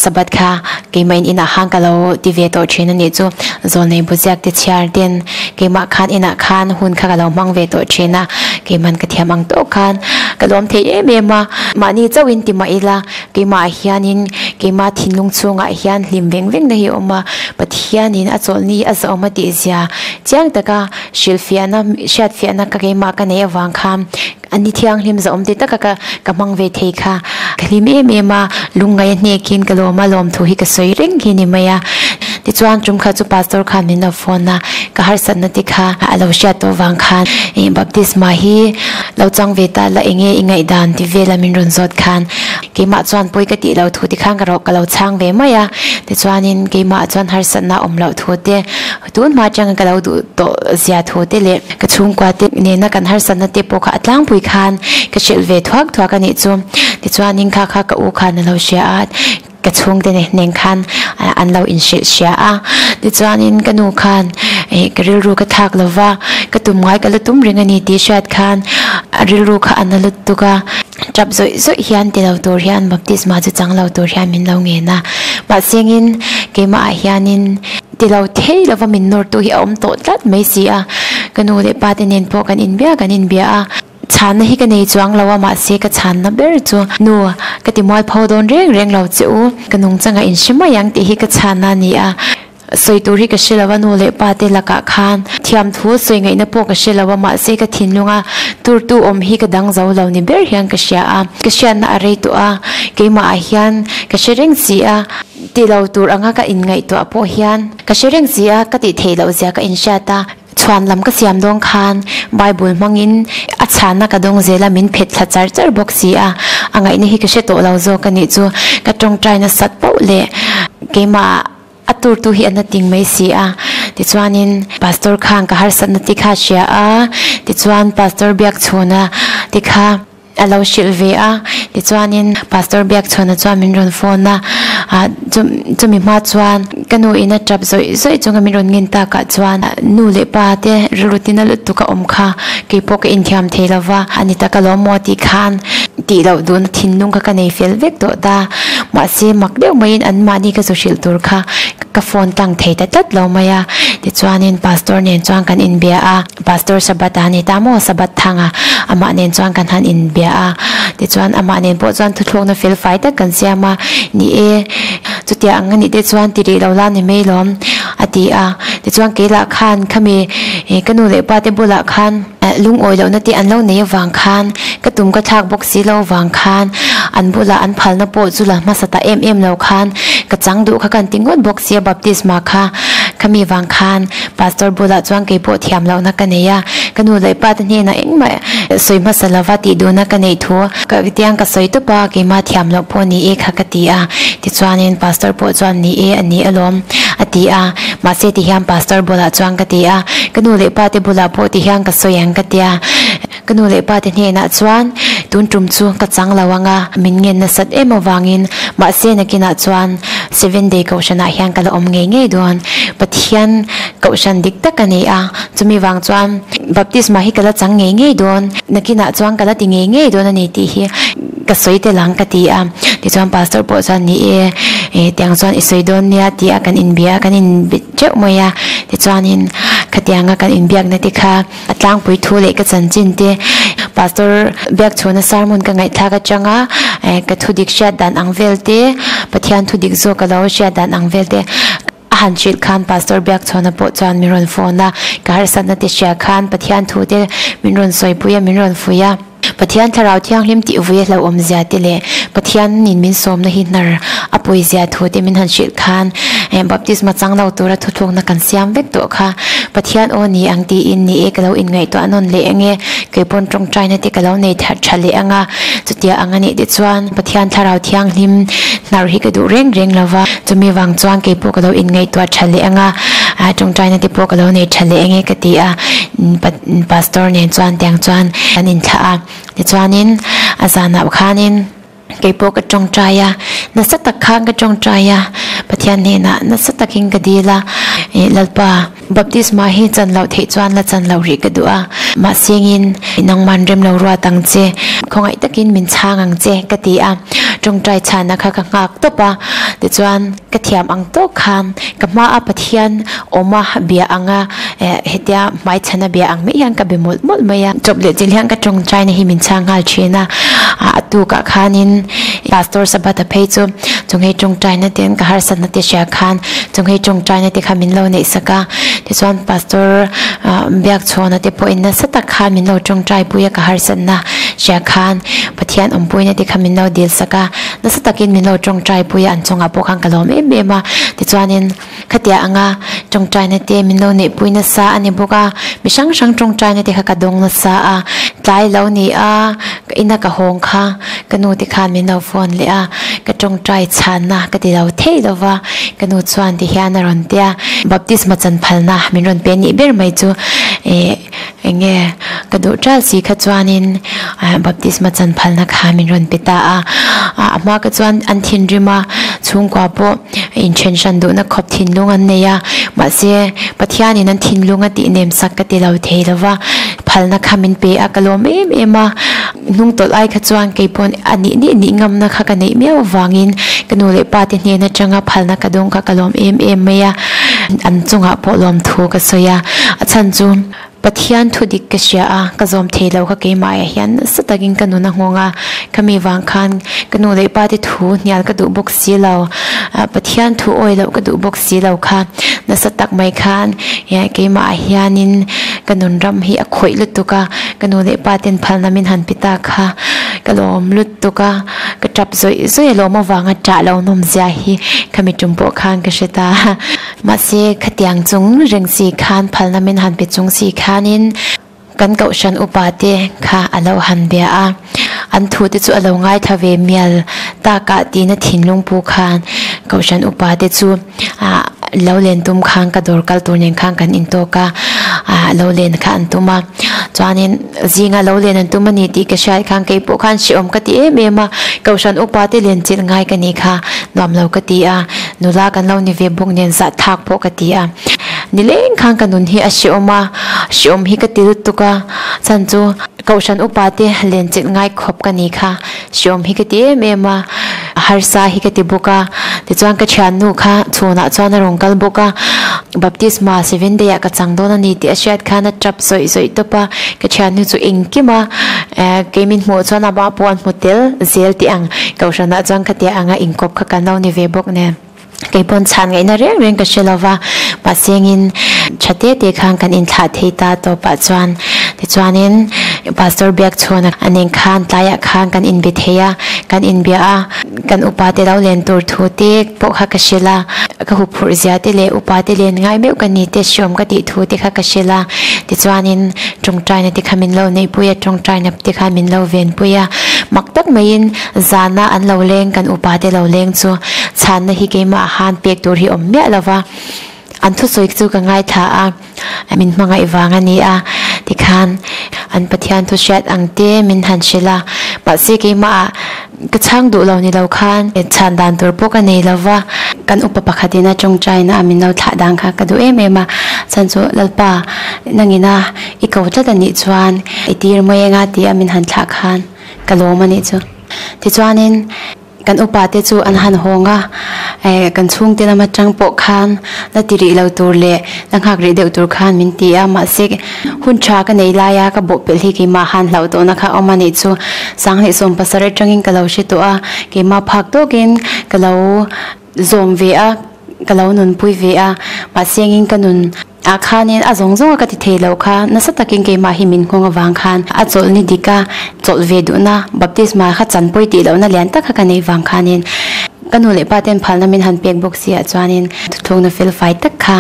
Sabbath kha keimah in inah khan ka lo ti ve tawh thin a nih chu, zawlnei buziak te chhiar ten keimah khan inah khan hun kha ka lo hmang ve tawh thin a, keiman ka thiam ang tawk khan ka lawm thei em em a, mahni chauhin ti mah ila Keimah hianin keimah thinlung chhungah hian hlim veng veng na hi a awm a, Pathianin a chawlhni a zahawm a tih zia chiang taka hrilhfiahna hriatfiahna ka keimah ka neih avang khan a ni thianghlim zahawm ti taka ka ka hmang ve thei kha ka hlim em em a, lungngaih a hnekin ka lawm a lawmthu hi ka sawi reng hi ni mai a. Tichuan tum kha chu pastor khan min lo phone a, ka harsatna te kha a lo hriat tawh vang khan ih baptisma hi lo chang ve ta la enge i ngaihdan ti vela min rawn zawt khan keimah chuan pawi ka tih lo thu ti khan ka rawh ka lo chhang ve mai a, tichuanin keimah chuan harsatna awm loh thu te tun hma atanga ka lo duh tawh zia thu te leh ka chhungkua te nena kan harsatna te pawh kha a tlangpui khan ka hrilh ve thuak thuak a nih chu, tichuanin kha kha ka u khan a lo hria a. Ka chhungte nen khan an lo inhrilh hria a, tichuanin ka nu khan ih ka rilru ka thlak lo va, ka tum ngai ka la tum reng a ni tih hriat khan a rilru kha a na lutuk a, tap zawih zawih hian ti lo tur hian baptisma chu chang lo tur hian min lo ngen a, mahsengin keimahah hianin ti lo thei lova min nawrtu hi a awm tawh tlat mai si a, ka nu leh pa te nen pawh kan inbia kan inbia a. Chhanna hi ka nei chuang lo a, mahse ka chhanna ber chu nu ka ti mualpho dawn reng reng lo che u, ka nungchanga in hre mai ang tih hi ka chhanna a ni a. Sawi tur hi ka hre lo a, nu leh pa te lakah khan thiamthu sawi ngaihna pawh ka hre lo a, mahse ka thinlunga turtu awm hi ka dang zo lo ni ber hian ka hria a, ka hriatna a rei tawh a, keimah ah hian ka hre reng si a, ti lo tur anga ka inngaihtuah pawh hian ka hre reng si a, ka tih theih loh zia ka inhriat a. Chhuan lam ka siam dawn khan Bible hmangin a chhanna ka dawng zel a, min phet thla char char bawk si a, a ngaihna hi ka hre tawh lo zawk a nih chu. Ka tawngtai nasat pauh leh keimah a turtu hi a na ting mai si a. Tichuanin Pastor khan ka harsatna te kha a hria a, tichuan Pastor Biakchhuna te kha, A lo hrilh ve a, tichuanin Pastor Biakchhuana chuan min rawn phone a, ah chumi hma chuan ka nu in a tap zawih zawih chunga min rawn ngin takah chuan nu leh pa te rilru tina lutuk a awm kha keipawh ka inthiam thei lo va, a ni tak alawm maw tih khan tih loh duhna thinlung kha ka nei fel vek tawh ta, mahse mak deuh maiin anmahni ka zu hrilh tur kha ka phone tlang thei ta tlat lo mai a, tichuanin Pastor nen chuan kan inbia a. Pastor Sabbath a ni ta maw? Sabbath thanga amah nen chuan kan han inbia a, tichuan amah nen pawh chuan thuthlukna fel fai tak kan siam a, ni e, chutia ang anih te chuan ti rih lo la ni mai lawm a ti a, tichuan keilah khan khami ka nu leh pa te bulah khan lungawi lohna te an lo nei avang khan ka tum ka thlak bawk si lo vang khan an bulah an phalna pawh chu la hmasa ta em em lo khan ka chang duh kha kan ti ngawt bawk sia baptisma kha khami vang khan Pastor bulah chuan kei pawh thiam lohna ka nei a, ka nu leh pa te hnenah engmah sawi hmasa lova tih duhna ka neih thu ka tiang ka sawi tawp a, keimah thiam loh pawh ni e kha ka ti a. Tichuanin Pastor pawh chuan ni e a ni alawm a ti a, mahse tihian Pastor bulah chuan ka ti a, ka nu leh pa te bulah pawh tihian ka sawi ang ka ti a. Ka nu leh pa te hnenah chuan tun tum chu ka chang lo ang a, min ngen nasat em avangin mahse nakinah chuan Seven Day Kohhranah hian ka la awm ngei ngei dawn. Pathian Kohhran dik tak a ni a, chumi vang chuan baptisma hi ka la chang ngei ngei dawn, nakinah chuan ka la ti ngei ngei dawn a ni tih hi ka sawi tel ang ka ti a. Tichuan Pastor pawh chuan ni e, tiang chuan i sawi dawn nia tih a kan inbia a, kan inbe teuh mai a. Tichuanin khatianga kan inbiakna te kha A tlangpui thu leh ka chanchin te Pastor Biakchhuna sermon ka ngaihthlak atanga ka thu dik hriat dan ang vel te, Pathian thu dik zawk a lo hriat dan ang vel te a han hrilh khan Pastor Biakchhuna pawh chuan min rawn phone a, ka harsatna te hria khan Pathian thu te min rawn sawipui a, min rawn fuih a. Pathian Thlarau Thianghlim tih vui a hlauhawm zia te leh Pathianin min sawmna hi hnar a pawi zia thu te min han hrilh khan baptisma chang lo tura thuthlukna kan siam vek tawh kha Pathian aw ni ang tiin ni e ka lo inngaihtuah nawn leh ang e, kei pawn tawngtaina te ka lo nei tha tha leh ang a, chutia ang a nih te chuan Pathian Thlarau Thianghlim hnar hi ka duh reng reng lo va, chumi vang chuan kei pawh ka lo inngaihtuah tha leh ang a, tawngtaina te pawh ka lo nei tha leh ang e ka ti a, Pastor nen chuan tiang chuan kan inthlah a, tichuanin a zanah khanin. Kei pawh ka tawngtai a, nasa tak khan ka tawngtai a, Pathian hnenah nasa takin ka dil a, ih Lalpa, baptisma hi chan loh theih chuan la chan loh rih ka duh a, mahsengin nangman rem lo ruat ang che, khawngaih takin min chhang ang che ka ti a, tawngtai chhana kha ka nghak tawp a, tichuan ka thiam ang tawk khan ka hmaa Pathian awma bia anga eh hetia hmaichhana bia ang mai hian ka be mawlh mawlh mai a. Chawp leh chilh hian ka tawngtaina hi min chhang nghal thin a, a tukah khanin Pastor Sabbath a phei chu chunghei tawngtaina te ka harsatna te hria khan chunghei tawngtaina te kha min lo neih sak a, tichuan Pastor Biakchhawna te pawhin nasa tak khan min lo tawngtai pui a ka harsatna hria khan Pathian awmpuina te kha min lo dil sak a, nasa takin min lo tawngtai pui a an chungah pawh khan ka lawm em em a, tichuanin. Khatia anga tawngtaina te min lo neihpui nasa a ni bawk a, mi hrang hrang tawngtaina te kha ka dawng nasa a, tlai lo ni a, ka ina ka hawng kha ka nu te khan min lo phone leh a, ka tawngtai chhanna ka ti lo thei lo va, ka nu chuan ti hian a rawn tia, baptisma chan phalna min rawn pe nih ber mai chu eh eng nge ka duh ṭal si kha chuanin baptisma chan phalna kha min rawn pe ta a, a hma ka chuan an thinrim a, chhungkua pawh. Inthen hran duhna khawp thinlung an nei a, mahse Pathianin an thinlung a tih nem sak ka ti lo thei lo va, phalna kha min pe a, ka lawm em em a, hnung tawlh ai kha chuan kei pawn a nih nih nih ngamna kha ka neih miau avangin ka nu leh pa te hnen atanga phalna ka dawng kha ka lawm em em mai a, an chungah pawh lawmthu ka sawi a, a chhan chu. Pathian thu dik ka hria a, ka zawm thei lo kha keimahah hian nasa takin ka nun a nghawng a, khami vang khan ka nu leh pa te thu hnial ka duh bawk si lo, Pathian thu awi loh ka duh bawk si lo kha nasa tak mai khan keimahah hianin ka nun ram hi a khawih lutuk a, ka nu leh pa ten phalna min han pi ta kha ka lawm lutuk a, ka tap zawih zawih a lawm avanga ṭah lo nawmzia hi khami tum pawh khan ka hre ta. Mahse, khatiang chung reng si khan phalna min han pe chung si khanin kan kohhran upa te kha a lo han bia a, an thu te chu a lo ngaithla ve mial takah tina thinlung pu khan kohhran upa te chu lo len tum khan ka dawr kal tur nen khan kan intawk a, lo len kha an tum a. Chuanin zinga lo len an tum a ni tih ka hriat khan kei pawh khan hrehawm ka ti em em a, kohhran upa te len chilh ngai ka nih kha nuam lo ka ti a, nula kan lo ni ve bawk nen zah thak pawh ka ti a. Nileng khan ka nun hi a hrehawm a, hrehawm hi ka ti lutuk a, chhan chu kohhran upa te len chilh ngai khawp ka nih kha hrehawm hi ka ti em em a, harsa hi ka ti bawk a, tichuan ka thiannu kha chhunah chuan a rawn kal bawk a, baptisma seven day ah ka chang dawn a ni tih a hriat khan a tap zawih zawih tawp a, ka thiannu chu engkim a, kei min hmuh chuan amah pawh an hmu tel zel tih ang kohhranah chuan khatia anga inkawp kha kan lo ni ve bawk nen. Kei pawn chhan ngaihna reng reng ka hre lo va, mahsengin tha te te khan kan inthlah thei ta tawpah chuan tichuanin Pastor Biakchhuana a nen khan tlaiah khan kan inbe thei a, kan inbia a, kan upa te lo len tur thu te pawh kha ka hrilh a, ka huphurh zia te leh upa te len ngai meuh ka ni te hriawm ka tih thu te kha ka hrilh a, tichuanin tawngtaina te kha min lo neihpui a, tawngtaina te kha min lo venpui a, mak tak maiin zana an lo leng kan upa te lo leng chu Chhanna hi keimah han pek tur hi awm miah lo va, an thusawi chu ka ngaithla a, min hmangaih vang a ni a, tikhan an Pathian thu hriat ang te min han hrilh a, mahse keimah ka chhang duh lo ni lo khan chhan dan tur pawh ka nei lo va, kan upa pakhatin a tawngtaina a min lo thlah dan kha ka duh em em a, chhan chu Lalpa nangina i ko tlat a nih chuan i tir mai anga tia min han thlah khan ka lawm a nih chu. Tichuanin. Kan upa te chu an han hawng a, eh kan chhungte lam atang pawh khan la ti rih lo tur leh la nghak rih deuh tur khan min ti a, mahse hun tha ka nei lai a ka bawhpelh hi keimah han hlauh tawhna kha a awm a nih chu Sanghnih 17 atangin ka lo hre tawh a, keimah phak tawkin ka lo zawm ve a, ka lo nunpui ve a, mahse engin ka nun. Ah khanin a zawng zawng a ka ti thei lo kha nasa takin keimah hi min nghawng avang khan a chawlh ni dik a chawlh ve duhna baptisma kha chanpui tih lohna lian tak kha ka neih vang khanin ka nu leh pa ten phalna min han pek bawk si ah chuanin thuthlungna fel fai tak kha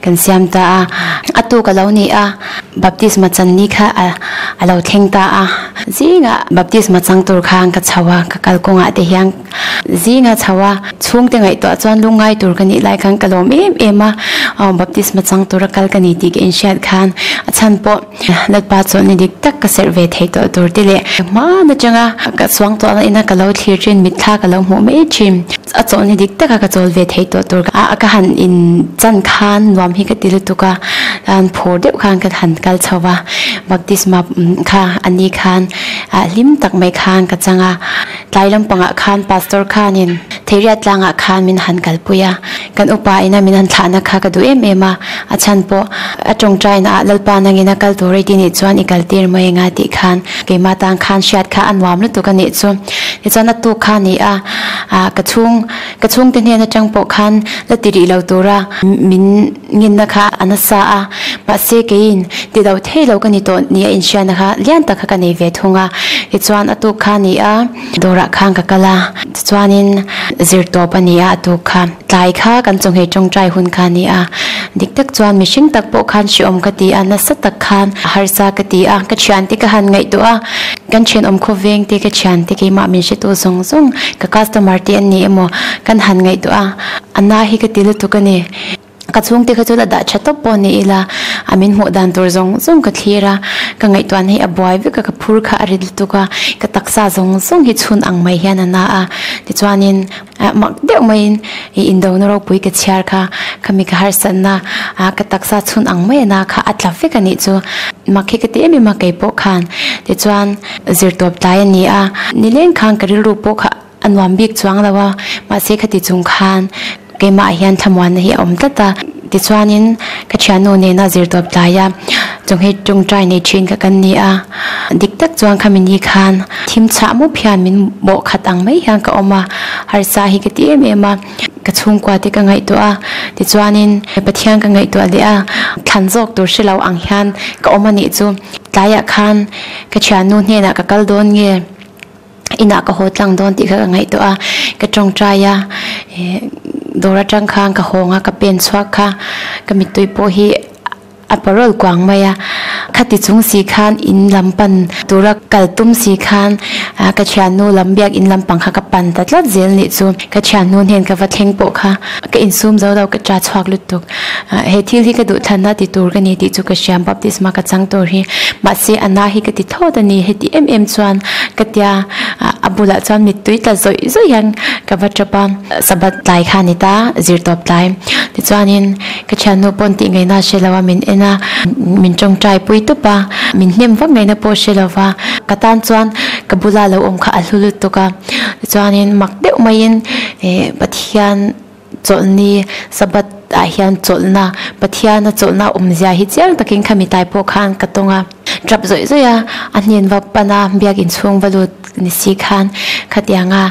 kan siam ta a a tuk a lo ni a baptisma chan ni kha a a lo thleng ta a zingah baptisma chang tur khan ka chho a ka kalkawngah te hian Zinga chho a, chhungte ngaihtuah chuan lungngai tur ka nih lai khan ka lawm em em a, aw baptisma chang tura kal ka ni tih ka inhriat khan a chhan pawh Lalpa chawlhni dik tak ka serh ve thei tawh tur te leh hman atanga ka suang tawhna ina ka lo thlir thin mitthla ka lo hmuh mai thin a chawlhni dik taka ka chawl ve thei tawh tur a ka han in chan khan nuam hi ka ti lutuk a, an phur deuh khan ka han kal chho va, baptisma kha a ni khan hlim tak mai khan ka chang a. Tlai lampangah khan Pastor khanin Theiriat tlangah khan min han kalpui a, kan upa ina min han thlahna kha ka duh em em a, a chhan pawh a tawngtaina ah Lalpa nangin a kal tur i ti nih chuan i kal tir mai anga tih khan keimah tan khan hriat kha a nuam lutuk a nih chu. Tichuan a tuk kha ni a, ka chhung ka chhungte hnen atang pawh khan la ti rih lo tura min nginna kha a nasa a, mahse keiin ti lo thei lo ka ni tawh nia inhriatna kha lian tak kha ka nei ve thung a. Tichuan a tuk kha a ni a, dawrah khan ka kal a, tichuanin zirtawp a ni a a tuk kha. Tlai kha kan chawhmeh tawngtai hun kha a ni a, dik tak chuan mihring tak pawh khan hrehawm ka ti a, nasa tak khan a harsa ka ti a, ka thiante ka han ngaihtuah a, kan thenawm khawveng te ka thiante keimah min hretu zawng zawng ka customer te an ni emaw kan han ngaihtuah a, a na hi ka ti lutuk a ni. Ka chhungte kha chu la dah tha tawp pawh ni ila, a min hmuh dan tur zawng zawng ka thlir a, ka ngaihtuahna hi a buai vek a, ka phur kha a ri lutuk a, ka taksa zawng zawng hi chhun ang mai hian a na a, tichuanin mak deuh maiin i indona ropui ka chhiar kha, khami ka harsatna a ka taksa chhun ang mai a na kha a tla vek a nih chu, mak hi ka ti em em a keipawh khan, tichuan zirtawp tlai a ni a, nileng khan ka rilru pawh kha. A nuam bik chuang lo a, mahse khati chung khan keimah hian thlamuanna hi a awm tlat a. Tichuanin ka thiannu nena zirtawp tlai a, chawnghet tawngtai nei thin kha kan ni a. Dik tak chuan khami ni khan thim chhah mup hian min bawh khat ang mai hian ka awm a, harsa hi ka ti em em a, ka chhungkua te ka ngaihtuah a, tichuanin Pathian ka ngaihtuah leh a, thlan zawk tur hre lo ang hian ka awm a nih chu. Tlaiah khan ka thiannu hnenah ka kal dawn nge? Inah ka haw tlang dawn tih kha ka ngaihtuah a, ka tawngtai a, eh dawr atang khan ka hawng a, ka pen chhuak kha ka mittui pawh hi a parawl kuang mai a, khati chung si khan in lam pan tura kal tum si khan ah ka thiannu lam biak in lampang kha ka pan ta tlat zel nih chu ka thiannu hnen ka va thleng pawh kha ka insum zo lo ka cha chhuak lutuk ah he thil hi ka duh thlanna ti tur ka ni tih chu ka hriam baptisma ka chang tur hi mahse a na hi ka ti thawt a ni heti em em chuan ka tia a bulah chuan mittui tla zawih zawih hian ka va tap a sabbath tlai kha a ni ta zirtawp tlai tichuanin ka thiannu pawn tih ngaihna a hre lo a min en a min tawngtai pui tup a min hnem vak ngaihna pawh a hre lo va ka tan chuan ka bula lo awm kha a hlu lutuk a tichuanin mak deuh maiin eh Pathian Chawlhni, Sabbath, ah hian chawlhna, Pathiana chawlhna awmzia hi chiang takin khami tai pawh khan ka tawng a. Tap zawih zawih a, a hnen va pan a, biak inchhung va lut ni si khan khatianga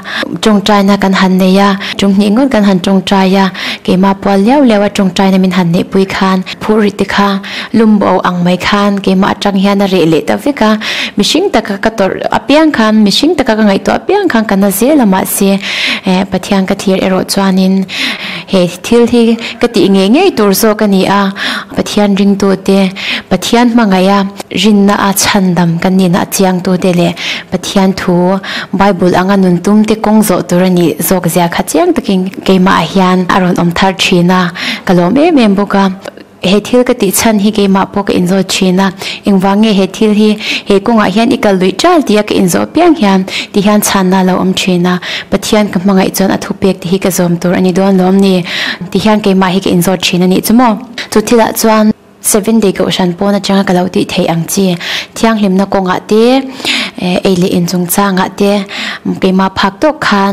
tawngtaina kan han nei a, ṭumhnih ngawt kan han tawngtai a, keimah pual liau liau a tawngtaina min han neihpui khan phur ri te kha lum bo ang mai khan keimah atang hian a reh leh ta vek a, mihring taka ka tawrh apiang khan, mihring taka ka ngaihtuah apiang khan ka na zel a mahse eh Pathian ka thlir erawh chuanin he thil hi ka tih ngei ngei tur zawk a ni a, Pathian ringtute, Pathian hmangaih a rinna a chhandam kan nihna a chiangtute leh Pathian thu Bible anga nun tumte kawng zawh tur a nih zawk zia kha chiang takin keimah ah hian a rawn awm thar thin a, ka lawm em em bawk a. He thil ka tih chhan hi keimah pawh ka inzawt thin a, engvang nge he thil hi he kawngah hian i kal luih ṭal tia ka inzawh piang hian ti hian chhanna a lo awm thin a, Pathian ka hmangaih chuan a thupek te hi ka zawm tur a ni dawn lawm ni ti hian keimah hi ka inzawt thin a nih chu maw. Chu thilah chuan Seven Day Kohhran pawn atanga ka lo tih theih ang chi thianghlimna kawngah te ei leh in chungchangah te keimah phak tawk khan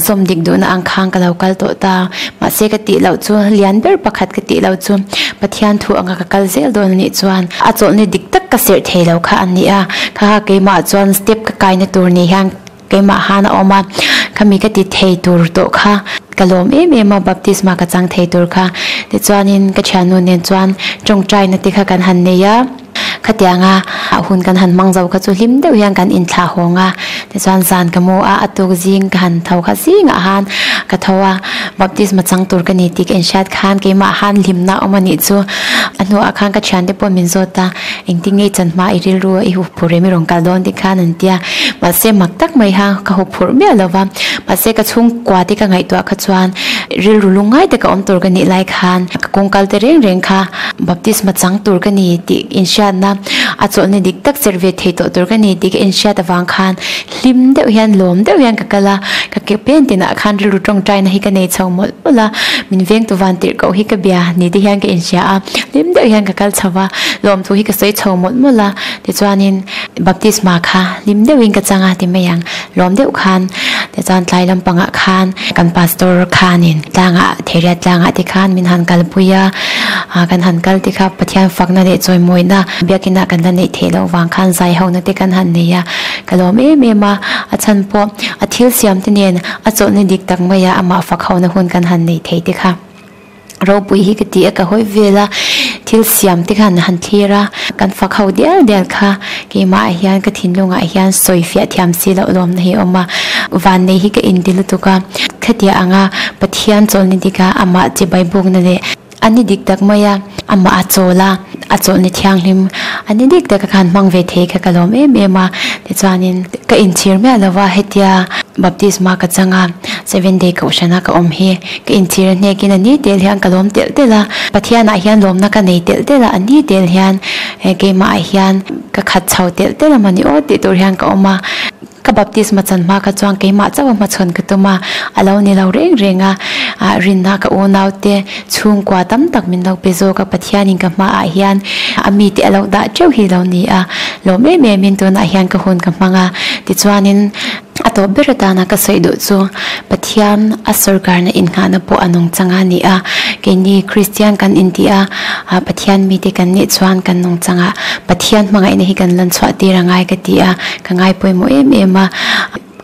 Zawm dik duhna ang khan ka lo kal tawh ta. Mahse ka tih loh chu lian ber pakhat ka tih loh chu Pathian thu anga ka kal zel dawn anih chuan a chawlhni dik tak ka serh thei lo kha a ni a. Kha kha keimah chuan step ka kaina tur ni hian keimah han a awm a. Khami ka ti thei tur tawh kha ka lawm em em a, baptisma ka chang thei tur kha. Tichuanin ka thiannu nen chuan tawngtaina te kha kan han nei a. Khatianga hun kan han hmang zo kha chu hlim deuh hian kan inthlah hawng a, tichuan zan ka mu a, a tuk zing ka han tho kha zingah han ka tho a, baptisma chang tur ka ni tih ka inhriat khan keimah han hlimna awm a nih chu. A hnuah khan ka thiante pawh min zawt a, engtin nge i chan hma i rilru a i hup phur em i rawn kal dawn tih khan an ti a, mahse mak tak mai kha ka hup phurh miah lo va, mahse ka chhungkua te ka ngaihtuah kha chuan rilru lungngai taka awm tur ka nih lai khan ka kawngkal te reng reng kha Baptisma chang tur ka ni tih inhriatna a chawlhna dik tak cher ve thei tawh tur ka ni tih ka inhriat avang khan hlim deuh hian lawm deuh hian ka kal a, ka ke pen tinah khan rilru tawngtaina hi ka nei chho mawlh mawlh a, min vengtu van tirh koh hi ka bia ni te hian ka inhria a, hlim deuh hian ka kal chho va, lawmthu hi ka sawi chho mawlh mawlh a, tichuanin baptisma kha hlim deuhin ka chang a ti mai ang, lawm deuh khan tichuan tlai lampangah khan kan pastor khanin tlangah Theriat tlangah te khan min han kalpui a, kan han kal te kha Pathian fakna leh chawimawina biakinah kan la neih theih loh vang khan zai hona te kan han nei a, ka lawm em em a, a chhan pawh a thil siam te nen a chawlhna dik tak maia amah fak hona hun kan han neih theih te kha ropui hi ka ti a, ka hawi vel a, thil siam te khan han thlir a, kan fak ho dial dial kha keimah ah hian ka thinlungah hian sawi fiah thiam si loh lawmna hi a awm a, vannei hi ka inti lutuk a. Khatiah anga Pathian chawlhni dika amah chibai bukna leh a ni dik tak maia amah a chawl a, a chawlhni thianghlim a ni dik taka khan hmang ve thei kha ka lawm em em a. Tichuanin ka inchhir miah lova hetia baptisma ka chang a, Seven Day Kohhrana ka awm hi ka inchhir a hnekin a ni tel hian ka lawm telh telh a, Pathianah hian lawmna ka nei telh telh a, a ni tel hian keimahah hian ka khat chho telh telh a mawni aw tih tur hian ka awm a. Ka baptisma chan hma kha chuan keimah chauh a hmachhawn ka tum a, a lo ni lo reng reng a, ah rinna ka unaute chhungkua tam tak min lo pe zawk a, Pathianin ka hmaah hian a mite a lo dah teuh hi lo ni a, lawm em em in tunah hian ka hun ka hmang a, tichuanin a tawp ber atana ka sawi duh chu Pathian a sawrkarna innghahna pawh a nung chang a ni a, keini Kristian kan inti a, Pathian mite kan nih chuan kan nung chang a, Pathian hmangaihna hi kan lan chhuah tir a ngai ka ti a. Ka ngai pawimawh em em a,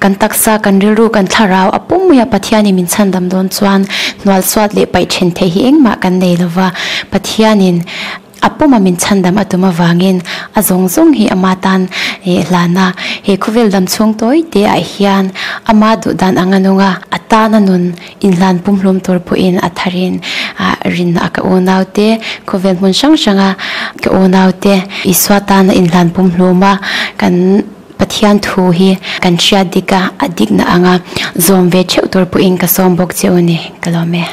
kan taksa, kan rilru, kan thlarau a pum mai a, Pathianin min chhandam dawn chuan hnual suat leh paih then theih hi engmah kan nei lo va, Pathianin a puma min chhandam a tum avangin a zawng zawng hi ama tan hlan a, he khawvel dam chhung tawi te ah hian ama duh dan ang a nung a, a tana nun inhlan pumhlum tur pawhin a tharin rinna a ka unaute, khawvel hmun hrang hranga ka unaute Isua tana inhlan pumhlum a kan Pathian thu hi kan hriat dik a, a dikna anga zawm ve theuh tur pawhin ka sawm bawk che u ni, ka lawm e.